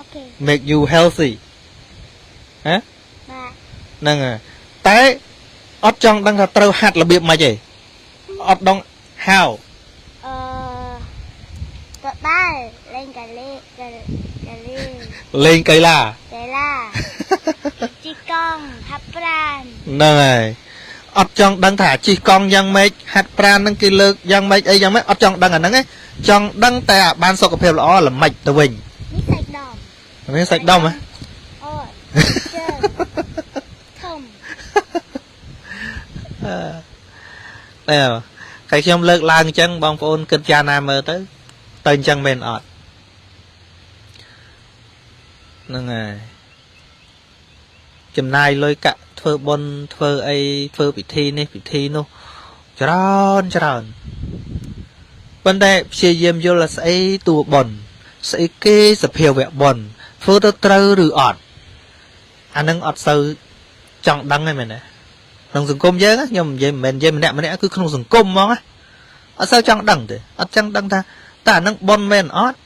Okay make you healthy ហ៎ បាទហ្នឹងហើយតែអត់ចង់ដឹងថាត្រូវហាត់របៀបម៉េចទេអត់ដឹង how តបាល់លេងកាលីកាលី លេងកីឡា កីឡាជីកង់ហាត់ប្រាណ ហ្នឹងហើយអត់ចង់ដឹងថាជិះកង់យ៉ាងម៉េចហាត់ប្រាណហ្នឹងគេលើកយ៉ាងម៉េចអីយ៉ាងម៉េចអត់ចង់ដឹងអាហ្នឹងទេចង់ដឹងតែអាបានសុខភាពល្អល្មិចទៅវិញ នេះសាច់ដុំ នេះសាច់ដុំហ៎ អូជើងធំ អឺតែខ្ញុំលើកឡើងអញ្ចឹងបងប្អូនគិតចាណាមើលទៅទៅអញ្ចឹងមែនអត់ហ្នឹងហើយចំណាយលុយកាក់ធ្វើបុណ្យធ្វើអីធ្វើពិធីនេះពិធីនោះច្រើនច្រើនប៉ុន្តែព្យាយាមយល់ស្អីតួបុណ្យស្អីគេសភាវៈបុណ្យធ្វើទៅត្រូវឬអត់អានឹងអត់សូវចង់ដឹងទេមែនទេក្នុងសង្គមយើងខ្ញុំនិយាយមិនមែននិយាយម្នាក់ម្នាក់គឺក្នុងសង្គមហ្មងអត់សូវចង់ដឹងទេអត់ចង់ដឹងថាតើអានឹងបុណ្យមែនអត់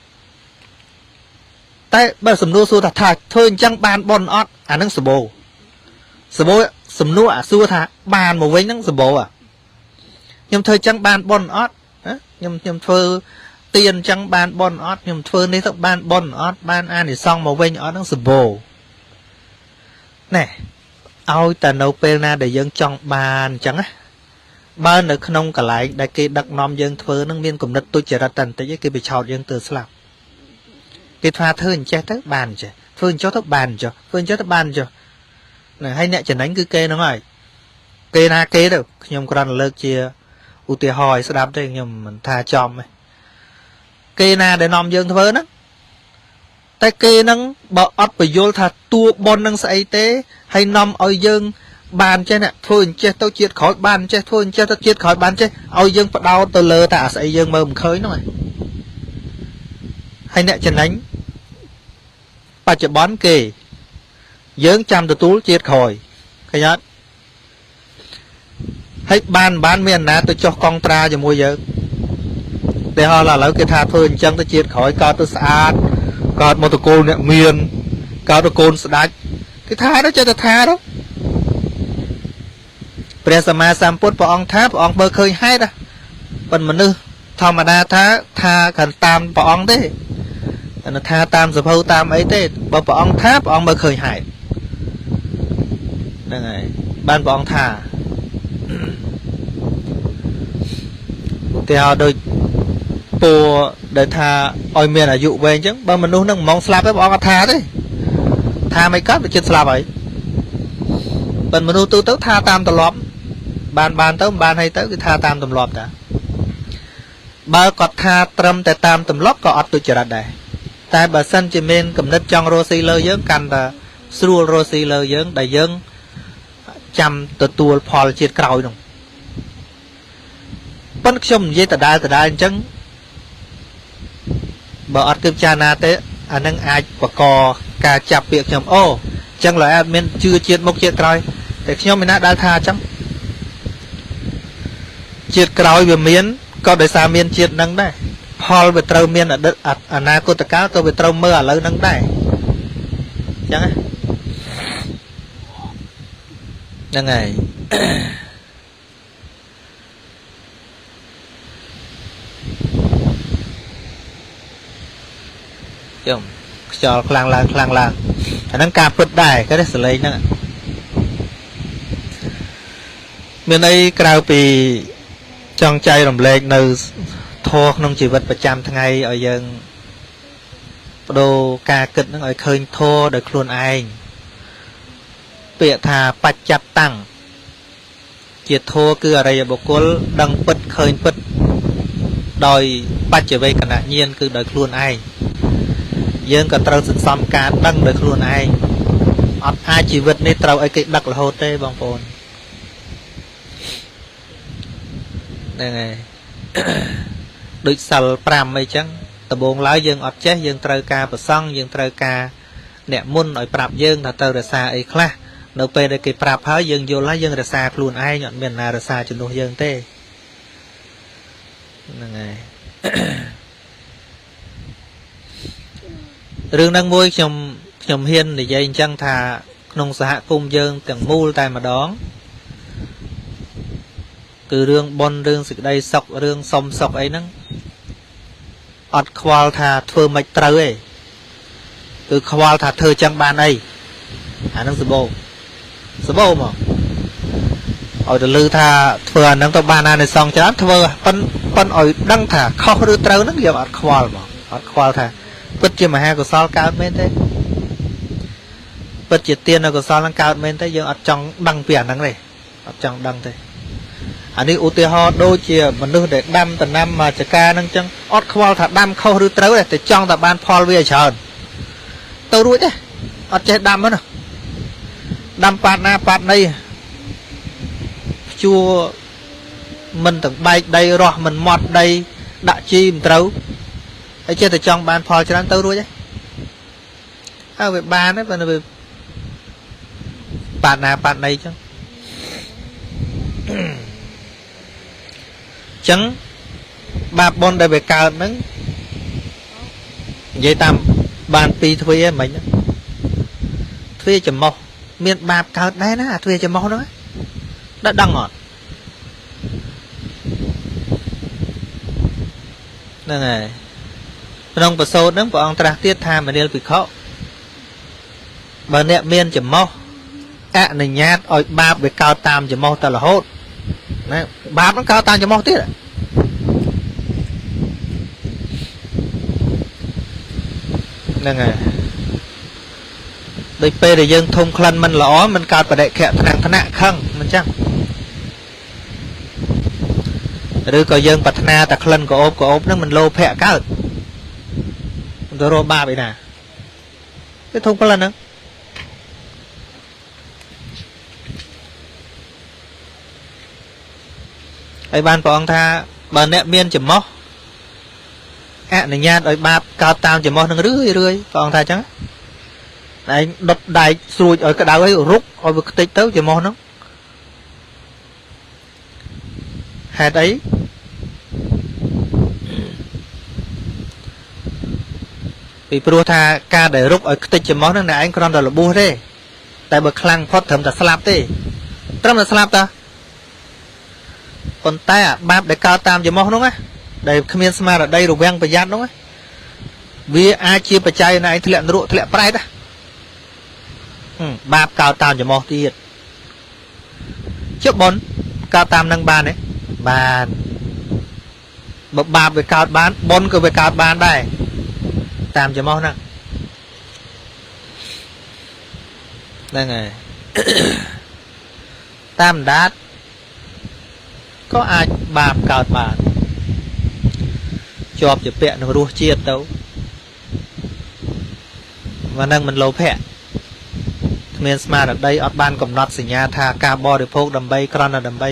តែបើសំណួរសួរថាធ្វើអញ្ចឹងបានបុណ្យអត់អានឹងសបោសំណួរអាសួរថាបានមកវិញហ្នឹងសបោអាខ្ញុំធ្វើអញ្ចឹងបានបុណ្យអត់ខ្ញុំធ្វើទៀនអញ្ចឹងបានបុណ្យអត់ខ្ញុំធ្វើនេះទៅបានបុណ្យអត់បានអានិសង្សមកវិញអត់ហ្នឹងសបោណែឲ្យតែនៅពេលណាដែលយើងចង់បានអញ្ចឹងណាបើនៅក្នុងកន្លែងដែលគេដឹកនាំយើងធ្វើនឹងមានគំនិតទុច្ចរិតតែបន្តិចគេបញ្ឆោតយើងទៅស្លាប់គេថាធ្វើអញ្ចេះទៅបានអញ្ចេះធ្វើអញ្ចោះទៅបានអញ្ចោះធ្វើអញ្ចេះទៅបានអញ្ចោះហ្នឹងហើយអ្នកចំណេញគឺគេហ្នឹងហើយគេណាគេទៅខ្ញុំគ្រាន់តែលើកជាឧទាហរណ៍ឲ្យស្ដាប់ទេខ្ញុំមិនថាចំទេគេណាដែលនាំយើងធ្វើហ្នឹងតែគេហ្នឹងបើអត់បញ្យល់ថាតួប៉ុននឹងស្អីទេហើយនាំឲ្យយើងបានចេះណាធ្វើអញ្ចេះទៅជាតិក្រោយបានអញ្ចេះធ្វើអញ្ចេះទៅជាតិក្រោយបានចេះឲ្យយើងបដោតទៅលើតែអាស្អីយើងមើលមិនឃើញហ្នឹងហើយអ្នកចំណេញបច្ចុប្បន្នគេយើងចាំទទួលជាតិក្រោយឃើញអត់ហើយបានមានអាណាទៅចុះកង់ត្រាជាមួយយើងតែហោះឥឡូវគេថាធ្វើអញ្ចឹងទៅជាតិក្រោយកើតទៅស្អាតកើតមកតកូលអ្នកមានកើតតកូលស្ដាច់គេថាទៅចេះតែថាទៅព្រះសម្មាសម្ពុទ្ធព្រះអង្គថាព្រះអង្គមើលឃើញហេតុប៉ុន្តែមនុស្សធម្មតាថាគ្រាន់តាមព្រះអង្គទេថាតាមសភៅតាមអីទេបើព្រះអង្គថាព្រះអង្គមើលឃើញហេតុហ្នឹងហើយបានព្រះអង្គថាឧទាហរណ៍ដូចពូដែលថាឲ្យមានអាយុវែងអញ្ចឹងបើមនុស្សនឹងហ្មងស្លាប់ទេព្រះអង្គអត់ថាទេថាមិនកើតវាចិត្តស្លាប់ហើយប៉ុន្តែមនុស្សទូទៅថាតាមទម្លាប់បានទៅមិនបានហើយទៅគឺថាតាមទម្លាប់តាបើគាត់ថាត្រឹមតែតាមទម្លាប់ក៏អត់ទុច្ចរិតដែរតែបើសិនជាមានគំនិតចង់រស់ស៊ីលើយើងកាន់តែស្រួលរស់ស៊ីលើយើងដែលយើងចាំទទួលផលជាតិក្រោយនោះប៉ុន្តែខ្ញុំនិយាយដដែលអញ្ចឹងបើអត់គិតចារណាទេអានឹងអាចបកការចាប់ពាក្យខ្ញុំអូអញ្ចឹងឡើយអត់មានជឿជាតិមុខជាតិក្រោយតែខ្ញុំមិនណាដែលថាអញ្ចឹងជាតិក្រោយវាមានក៏ដោយសារមានជាតិនឹងដែរផលវាត្រូវមានអតីតអនាគតកាលក៏វាត្រូវមើលឥឡូវនឹងដែរអញ្ចឹងហ្នឹងហើយខ្ញុំខ្យល់ខ្លាំងឡើងអាហ្នឹងការពិតដែរគេទេសលេងហ្នឹងមានអីក្រៅពីចង់ចែករំលែកនៅធម៌ក្នុងជីវិតប្រចាំថ្ងៃឲ្យយើងបដូរការគិតហ្នឹងឲ្យឃើញធម៌ដោយខ្លួនឯងពាក្យថាបច្ចៈតាំងជាធម៌គឺអរិយបុគ្គលដឹងពិតឃើញពិតដោយបច្ចវេកណញ្ញាណគឺដោយខ្លួនឯងយើងក៏ត្រូវសន្សំការដឹងដោយខ្លួនឯងអត់អាចជីវិតនេះត្រូវឲ្យគេដឹករហូតទេបងប្អូនហ្នឹងហើយដូចសិល5អីចឹងដំបូងឡើយយើងអត់ចេះយើងត្រូវការប្រសង់យើងត្រូវការអ្នកមុនឲ្យប្រាប់យើងថាត្រូវរក្សាអីខ្លះនៅពេលដែលគេប្រាប់ហើយយើងយល់ហើយយើងរក្សាខ្លួនឯងអត់មានណារក្សាជំនួសយើងទេហ្នឹងហើយរឿងហ្នឹងមួយខ្ញុំហ៊ាននិយាយអញ្ចឹងថាក្នុងសហគមន៍យើងទាំងមូលតែម្ដងគឺរឿងបុណ្យរឿងសេចក្តីសុខរឿងសុំសុខអីហ្នឹងអត់ខ្វល់ថាធ្វើមិនត្រូវទេ គឺខ្វល់ថាធ្វើចឹងបានអីអានឹងសបោសបោមកឲ្យទៅលឺថាធ្វើអានឹងទៅបានអានិសង្សច្រើនធ្វើប៉ុនឲ្យដឹងថាខុសឬត្រូវហ្នឹងយើងអត់ខ្វល់មកអត់ខ្វល់ថាពិតជាមហាកុសលកើតមែនទេពិតជាទានកុសលហ្នឹងកើតមែនទេយើងអត់ចង់ដឹងពីអាហ្នឹងទេអត់ចង់ដឹងទេអានេះឧទាហរណ៍ដូចជាមនុស្សដែលដាំដំណាំមកចកាហ្នឹងចឹងអត់ខ្វល់ថាដាំខុសឬត្រូវទេតែចង់តែបានផលវាឲ្យច្រើនទៅរួចទេអត់ចេះដាំហ្នឹងដាំប៉ាតណាប៉ាតណីជួមិនទាំងបែកដីរស់មិនម៉ត់ដីដាក់ជីមិនត្រូវហើយចេះតែចង់បានផលច្រើនទៅរួចទេហើយវាបានទេប៉ុន្តែវាប៉ាតណាប៉ាតណីចឹងចឹងបាបបុណ្យដែលវាកើតហ្នឹងនិយាយតាមបានពីរទ្វាមិញទ្វាច្រមុះមានបាបកើតដែរណាអាទ្វាច្រមុះហ្នឹងដល់ដឹងអត់ហ្នឹងហើយក្នុងប្រសូតហ្នឹងព្រះអង្គត្រាស់ទៀតថាមនាលភិក្ខុបើអ្នកមានច្រមុះអនុញ្ញាតឲ្យបាបវាកើតតាមច្រមុះតែរហូតណាបាបហ្នឹងកើតតាមច្រមុះទៀតហ្នឹងហើយដូចពេលដែលយើងធំក្លិនមិនល្អមិនកើតបដិខៈថ្នាក់ថ្នាក់ខឹងមិនចឹងឬក៏យើងប្រាថ្នាតែក្លិនក្រអូបក្រអូបហ្នឹងមិនលោភៈកើតមិនទៅរកបាបឯណាទៅធំក្លិនហ្នឹងហើយបានព្រះអង្គថាបើអ្នកមានច្រមុះអនុញ្ញាតឲ្យបាបកើតតាមច្រមុះនឹងរឿយរឿយព្រះអង្គថាចឹងឯងដុតដែកស្រួចឲ្យក្តៅឲ្យរុកឲ្យវាខ្ទេចទៅច្រមុះហ្នឹងហេតុអីពីព្រោះថាការដែលរុកឲ្យខ្ទេចច្រមុះហ្នឹងអ្នកឯងគ្រាន់តែរបួសទេតែបើខ្លាំងផុតត្រឹមតែស្លាប់ទេត្រឹមតែស្លាប់តាប៉ុន្តែអាបាបដែលកើតតាមច្រមុះហ្នឹងណាដែលគ្មានស្មារតីរវាងប្រយ័ត្នហ្នឹងណាវាអាចជាបច្ច័យណែឯងធ្លាក់នរកធ្លាក់ប្រែតណាបាបកើតតាមច្រមុះទៀតជបុនកើតតាមនឹងបានទេបានបើបាបវាកើតបានបុណ្យក៏វាកើតបានដែរតាមច្រមុះហ្នឹងហ្នឹងហើយតាមដាតក៏អាចបាបកើតបានជាប់ជាពាក់នឹងរសជាតិទៅមកនឹងមិនលោភៈគ្មានស្មារតីអត់បានកំណត់សញ្ញាថាការបរិភោគដើម្បីគ្រាន់តែដើម្បី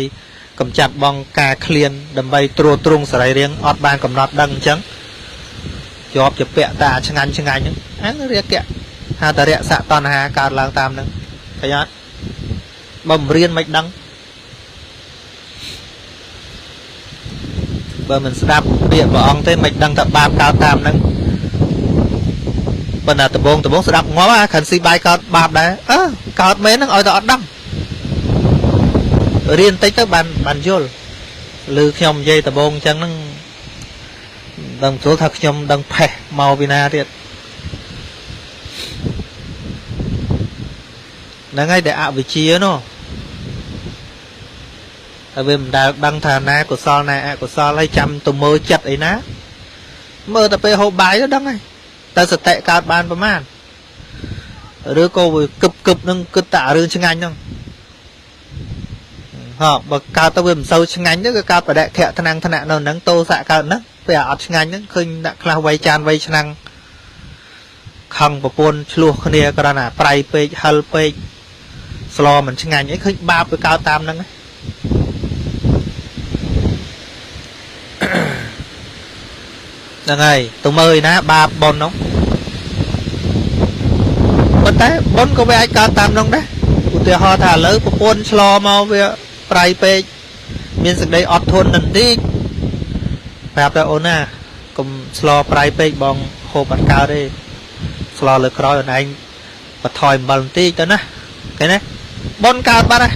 កម្ចាត់បងការឃ្លានដើម្បីត្រួតត្រងសរីរាង្គអត់បានកំណត់ដឹងអញ្ចឹងជាប់ជាពាក់តាឆ្ងាញ់ឆ្ងាញ់ហ្នឹងអានរាគៈហៅតរៈសតណ្ហាកើតឡើងតាមហ្នឹងឃើញអត់បើមិនរៀនមិនដឹងបើមិនស្ដាប់ពាក្យព្រះអង្គទេមិនដឹងថាបាបកើតតាមហ្នឹងប៉ុន្តែដបងស្ដាប់ងាប់អាខិនស៊ីបាយកើតបាបដែរអើកើតមែនហ្នឹងឲ្យតែអត់ដឹងរៀនតិចទៅបានយល់ឬខ្ញុំនិយាយដបងអញ្ចឹងហ្នឹងដឹងស្រួលថាខ្ញុំដឹងផេះមកពីណាទៀតហ្នឹងហើយដែលអវិជ្ជានោះតែវាមិនដែលដឹងថាណាកុសលណាអកុសលហើយចាំទៅមើលចិត្តអីណាមើលតែពេលហូបបាយទៅដឹងហើយតែសតិកើតបានប្រមាណឬក៏វាគឹបនឹងគិតតែរឿងឆ្ងាញ់ហ្នឹងហ៎បើកើតទៅវាមិនសូវឆ្ងាញ់ទៅក៏កើតបដិខៈថ្នាំងថ្នាក់នៅហ្នឹងតោសៈកើតហ្នឹងពេលអត់ឆ្ងាញ់ហ្នឹងឃើញដាក់ខ្លះវៃចានវៃឆ្នាំងខឹងប្រពន្ធឆ្លោះគ្នាគ្រាន់តែប្រៃពេកហិលពេកស្លមិនឆ្ងាញ់អីឃើញបាបវាកើតតាមហ្នឹងហ្នឹងហើយទៅមើលឯណាបាបបុណ្យនោះប៉ុន្តែបុណ្យក៏វាអាចកើតតាមនោះដែរឧទាហរណ៍ថាឥឡូវប្រពន្ធឆ្លមកវាប្រៃពេកមានសេចក្តីអត់ធន់នឹងតិចប្រាប់ថាអូនណាកុំឆ្លប្រៃពេកបងហូបអត់កើតទេឆ្លលើក្រោយអូនឯងបន្ថយអំបិលបន្តិចទៅណាឃើញទេបុណ្យកើតបាត់ហើយ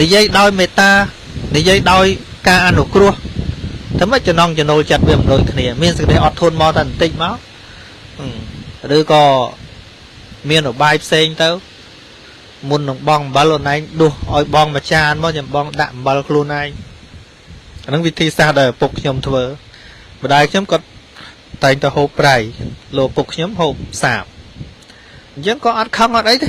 និយាយដោយមេត្តានិយាយដោយការអនុគ្រោះធ្វើម៉េចចំណងចំណូលចិត្តវាមិនដូចគ្នាមានសេចក្តីអត់ធន់មកតែបន្តិចមកឬក៏ មានឧបាយផ្សេងទៅមុននឹងបងអំបិលអូនឯងដួសឲ្យបងមួយចានមកចាំបងដាក់អំបិលខ្លួនឯងអាហ្នឹងវិធីសាស្ត្រដែលឪពុកខ្ញុំធ្វើម្ដាយខ្ញុំគាត់តែងតែហូបប្រៃលោកឪពុកខ្ញុំហូបសាបអញ្ចឹងក៏អត់ខឹងអត់អីទេ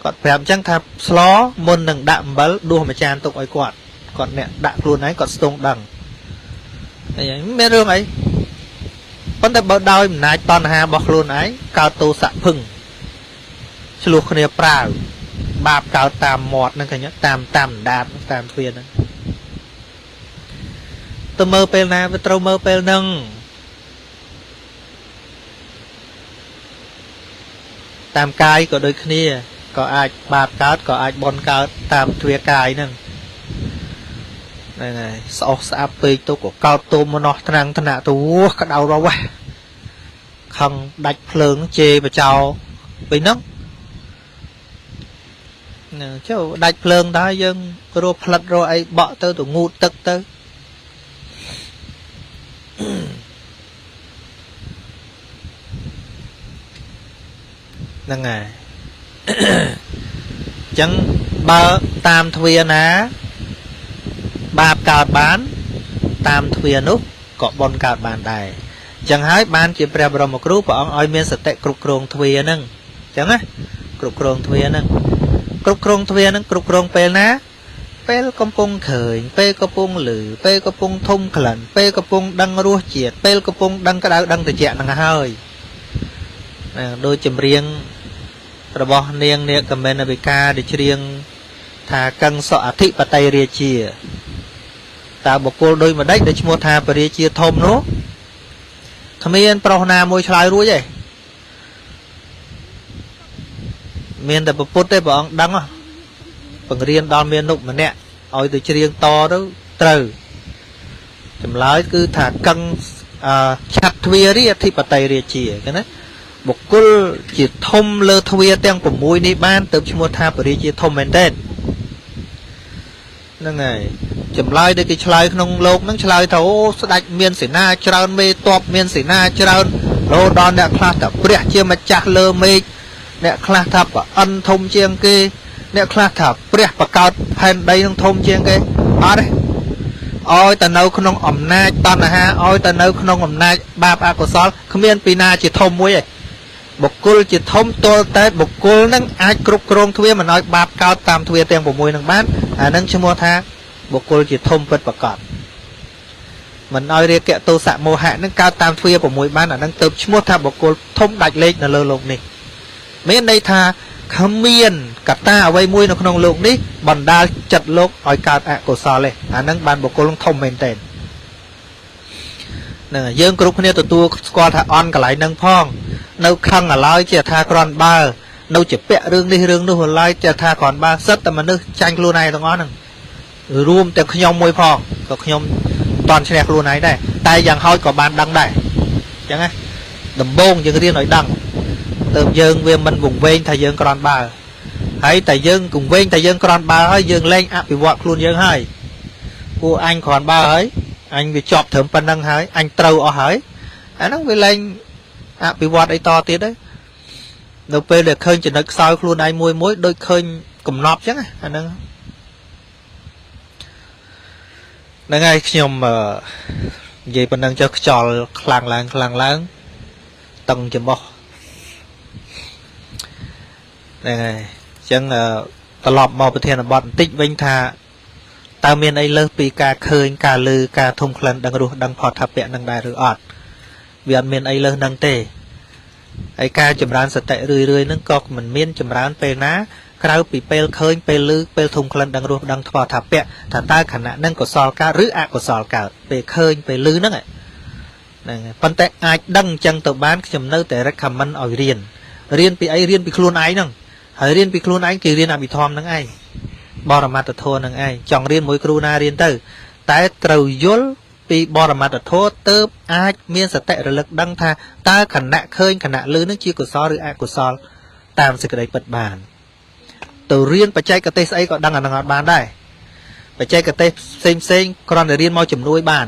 គាត់ប្រាប់អញ្ចឹងថាស្លមុននឹងដាក់អំបិលដួសមួយចានទុកឲ្យគាត់គាត់អ្នកដាក់ខ្លួនឯងគាត់ស្ទង់ដឹងអីមានរឿងអីប៉ុន្តែបើដោយអំណាចតណ្ហារបស់ខ្លួនឯងកើតទោសៈភឹងឆ្លោះគ្នាប្រាវបាបកើតតាមមាត់ហ្នឹងឃើញតាមតាមដាបតាមទ្វារហ្នឹងទៅមើលពេលណាវាត្រូវមើលពេលហ្នឹងតាមកាយក៏ដូចគ្នាក៏អាចបាបកើតក៏អាចបុណ្យកើតតាមទ្វារកាយហ្នឹងហ្នឹងហើយស្អុះស្អាប់ពេកទៅក៏កោតទោមនោះថ្នាំងថ្នាក់ទៅក្តៅរវះខឹងដាច់ភ្លើងជេរបចោវិញហ្នឹងហ្នឹងចុះដាច់ភ្លើងដែរយើងរកផ្លិតរកអីបក់ទៅទៅងូតទឹកទៅហ្នឹងហើយអញ្ចឹងបើតាមទ្វារណាបាបកើតបានតាមទ្វារនោះក៏បុណ្យកើតបានដែរអញ្ចឹងហើយបានជាព្រះបរមគ្រូព្រះអង្គឲ្យមានសតិគ្រប់គ្រងទ្វារហ្នឹងអញ្ចឹងណាគ្រប់គ្រងទ្វារហ្នឹងគ្រប់គ្រងទ្វារហ្នឹងគ្រប់គ្រងពេលណាពេលកំពុងឃើញពេលកំពុងឮពេលកំពុងធំក្លិនពេលកំពុងដឹងរសជាតិពេលកំពុងដឹងក្តៅដឹងត្រជាក់ហ្នឹងហើយដូចចម្រៀងរបស់នាងនាគមេនវិកាដែលច្រៀងថាកឹងសអធិបតីរាជាតើបុគ្គលដូចម្ដេចដែលឈ្មោះថាព្រះរាជាធំនោះគ្មានប្រុសណាមួយឆ្លើយរួចទេមានតែពុទ្ធទេព្រះអង្គដឹងបង្រៀនដល់មានុកម្នាក់ឲ្យទៅច្រៀងតទៅត្រូវចម្លើយគឺថាកឹងឆាត់ទ្វារាអធិបតីរាជាឃើញណាបុគ្គលជាធំលើទ្វារទាំង6នេះបានទៅឈ្មោះថាព្រះរាជាធំមែនទេហ្នឹងហើយចម្លើយដែលគេឆ្លើយក្នុងលោកហ្នឹងឆ្លើយថាអូស្ដេចមានសេនាច្រើនមេតបមានសេនាច្រើនរហូតដល់អ្នកខ្លះថាព្រះជាម្ចាស់លើមេឃអ្នកខ្លះថាប្រអិនធំជាងគេអ្នកខ្លះថាព្រះបកើតផែនដីនឹងធំជាងគេអត់ទេឲ្យតែនៅក្នុងអំណាចតណ្ហាឲ្យតែនៅក្នុងអំណាចបាបអកុសលគ្មានពីណាជាធំមួយទេបុគ្គលជាធំទល់តែបុគ្គលនឹងអាចគ្រប់គ្រងទ្វារមិនឲ្យបាបកើតតាមទ្វារទាំង6នឹងបានអានឹងឈ្មោះថាបុគ្គលជាធំពិតប្រាកដមិនឲ្យរាគៈទោសៈមោហៈនឹងកើតតាមទ្វារ6បានអានឹងទៅឈ្មោះថាបុគ្គលធំដាច់លេខនៅលើលោកនេះមានន័យថាគ្មានកត្តាអ្វីមួយនៅក្នុងលោកនេះបណ្ដាលចិត្តលោកឲ្យកើតអកុសលទេអានឹងបានបុគ្គលនឹងធំមែនទែនហ្នឹងយើងគ្រប់គ្នាទទួលស្គាល់ថាអន់កន្លែងហ្នឹងផងនៅខឹងអាឡើយជាថាគ្រាន់បើនៅជាពាក់រឿងនេះរឿងនោះអាឡើយជាថាគ្រាន់បើសិតតែមនុស្សចាញ់ខ្លួនឯងទាំងអស់ហ្នឹងរួមទាំងខ្ញុំមួយផងក៏ខ្ញុំតន់ឈ្នះខ្លួនឯងដែរតែយ៉ាងហោចក៏បានដឹងដែរអញ្ចឹងណាដំបូងយើងរៀនឲ្យដឹងទៅយើងវាមិនវង្វេងថាយើងគ្រាន់បើហើយតែយើងគង្វេងតែយើងគ្រាន់បើហើយយើងលែងអភិវឌ្ឍខ្លួនយើងហើយពួកអញគ្រាន់បើហើយអញវាជាប់ត្រឹមប៉ុណ្្នឹងហើយអញត្រូវអស់ហើយអាហ្នឹងវាលែងអភិវឌ្ឍអីតទៀតទេនៅពេលដែលឃើញចំណុចខ្សោយខ្លួនឯងមួយមួយដូចឃើញកំណប់អញ្ចឹងអាហ្នឹងហ្នឹងហើយខ្ញុំនិយាយប៉ុណ្្នឹងចុះខ្យល់ខ្លាំងឡើងខ្លាំងឡើងតឹងច្រមុះហ្នឹងហើយអញ្ចឹងត្រឡប់មកប្រធានបទបន្តិចវិញថាតើមានអីលើសពីការឃើញការឮការធំក្លិនដឹងរសដឹងផតថាពៈនឹងដែរឬអត់វាអត់មានអីលើសនឹងទេហើយការចម្រើនសតិរឿយៗហ្នឹងក៏មិនមានចម្រើនពេលណាក្រៅពីពេលឃើញពេលឮពេលធំក្លិនដឹងរសដឹងធម៌ថាពៈថាតើខណៈហ្នឹងកុសលកើតឬអកុសលកើតពេលឃើញពេលឮហ្នឹងហ្នឹងប៉ុន្តែអាចដឹងអញ្ចឹងទៅបានខ្ញុំនៅតែ recommend ឲ្យរៀនរៀនពីអីរៀនពីខ្លួនឯងហ្នឹងហើយរៀនពីខ្លួនឯងគេរៀនអភិធម្មហ្នឹងឯងបរមត្តធម៌ហ្នឹងឯងចង់រៀនមួយគ្រូណារៀនទៅតែត្រូវយល់ពីបរមត្តធម៌ទៅអាចមានសតិរលឹកដឹងថាតើខណៈឃើញខណៈឮនឹងជាកុសលឬអកុសលតាមសេចក្តីពិតបានទៅរៀនបច្ចេកទេសស្អីក៏ដឹងអានឹងអត់បានដែរបច្ចេកទេសផ្សេងផ្សេងគ្រាន់តែរៀនមកជំនួយបាន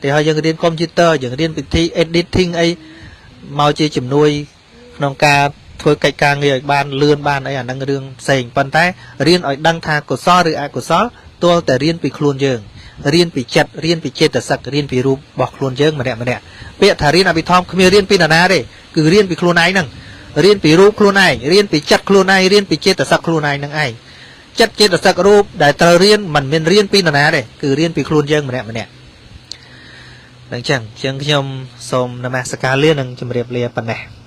តែហើយយើងរៀនកុំព្យូទ័រយើងរៀនពិធី editing អីមកជាជំនួយក្នុងការ ធ្វើកិច្ចការងារឲ្យបានលឿនបានអីអាហ្នឹងរឿងផ្សេងប៉ុន្តែរៀនឲ្យដឹងថាកុសលឬអកុសលទល់តែរៀនពីខ្លួនយើងរៀនពីចិត្តរៀនពីចេតសិករៀនពីរូបរបស់ខ្លួនយើងម្នាក់ម្នាក់ពាក្យថារៀនអភិធម្មគ្មានរៀនពីនរណាទេគឺរៀនពីខ្លួនឯងហ្នឹងរៀនពីរូបខ្លួនឯងរៀនពីចិត្តខ្លួនឯងរៀនពីចេតសិកខ្លួនឯងហ្នឹងឯងចិត្តចេតសិករូបដែលត្រូវរៀនមិនមានរៀនពីនរណាទេគឺរៀនពីខ្លួនយើងម្នាក់ម្នាក់នឹងចឹងចឹងខ្ញុំសូមនមស្ការលានិងជម្រាបលាប៉ុណ្ណេះ។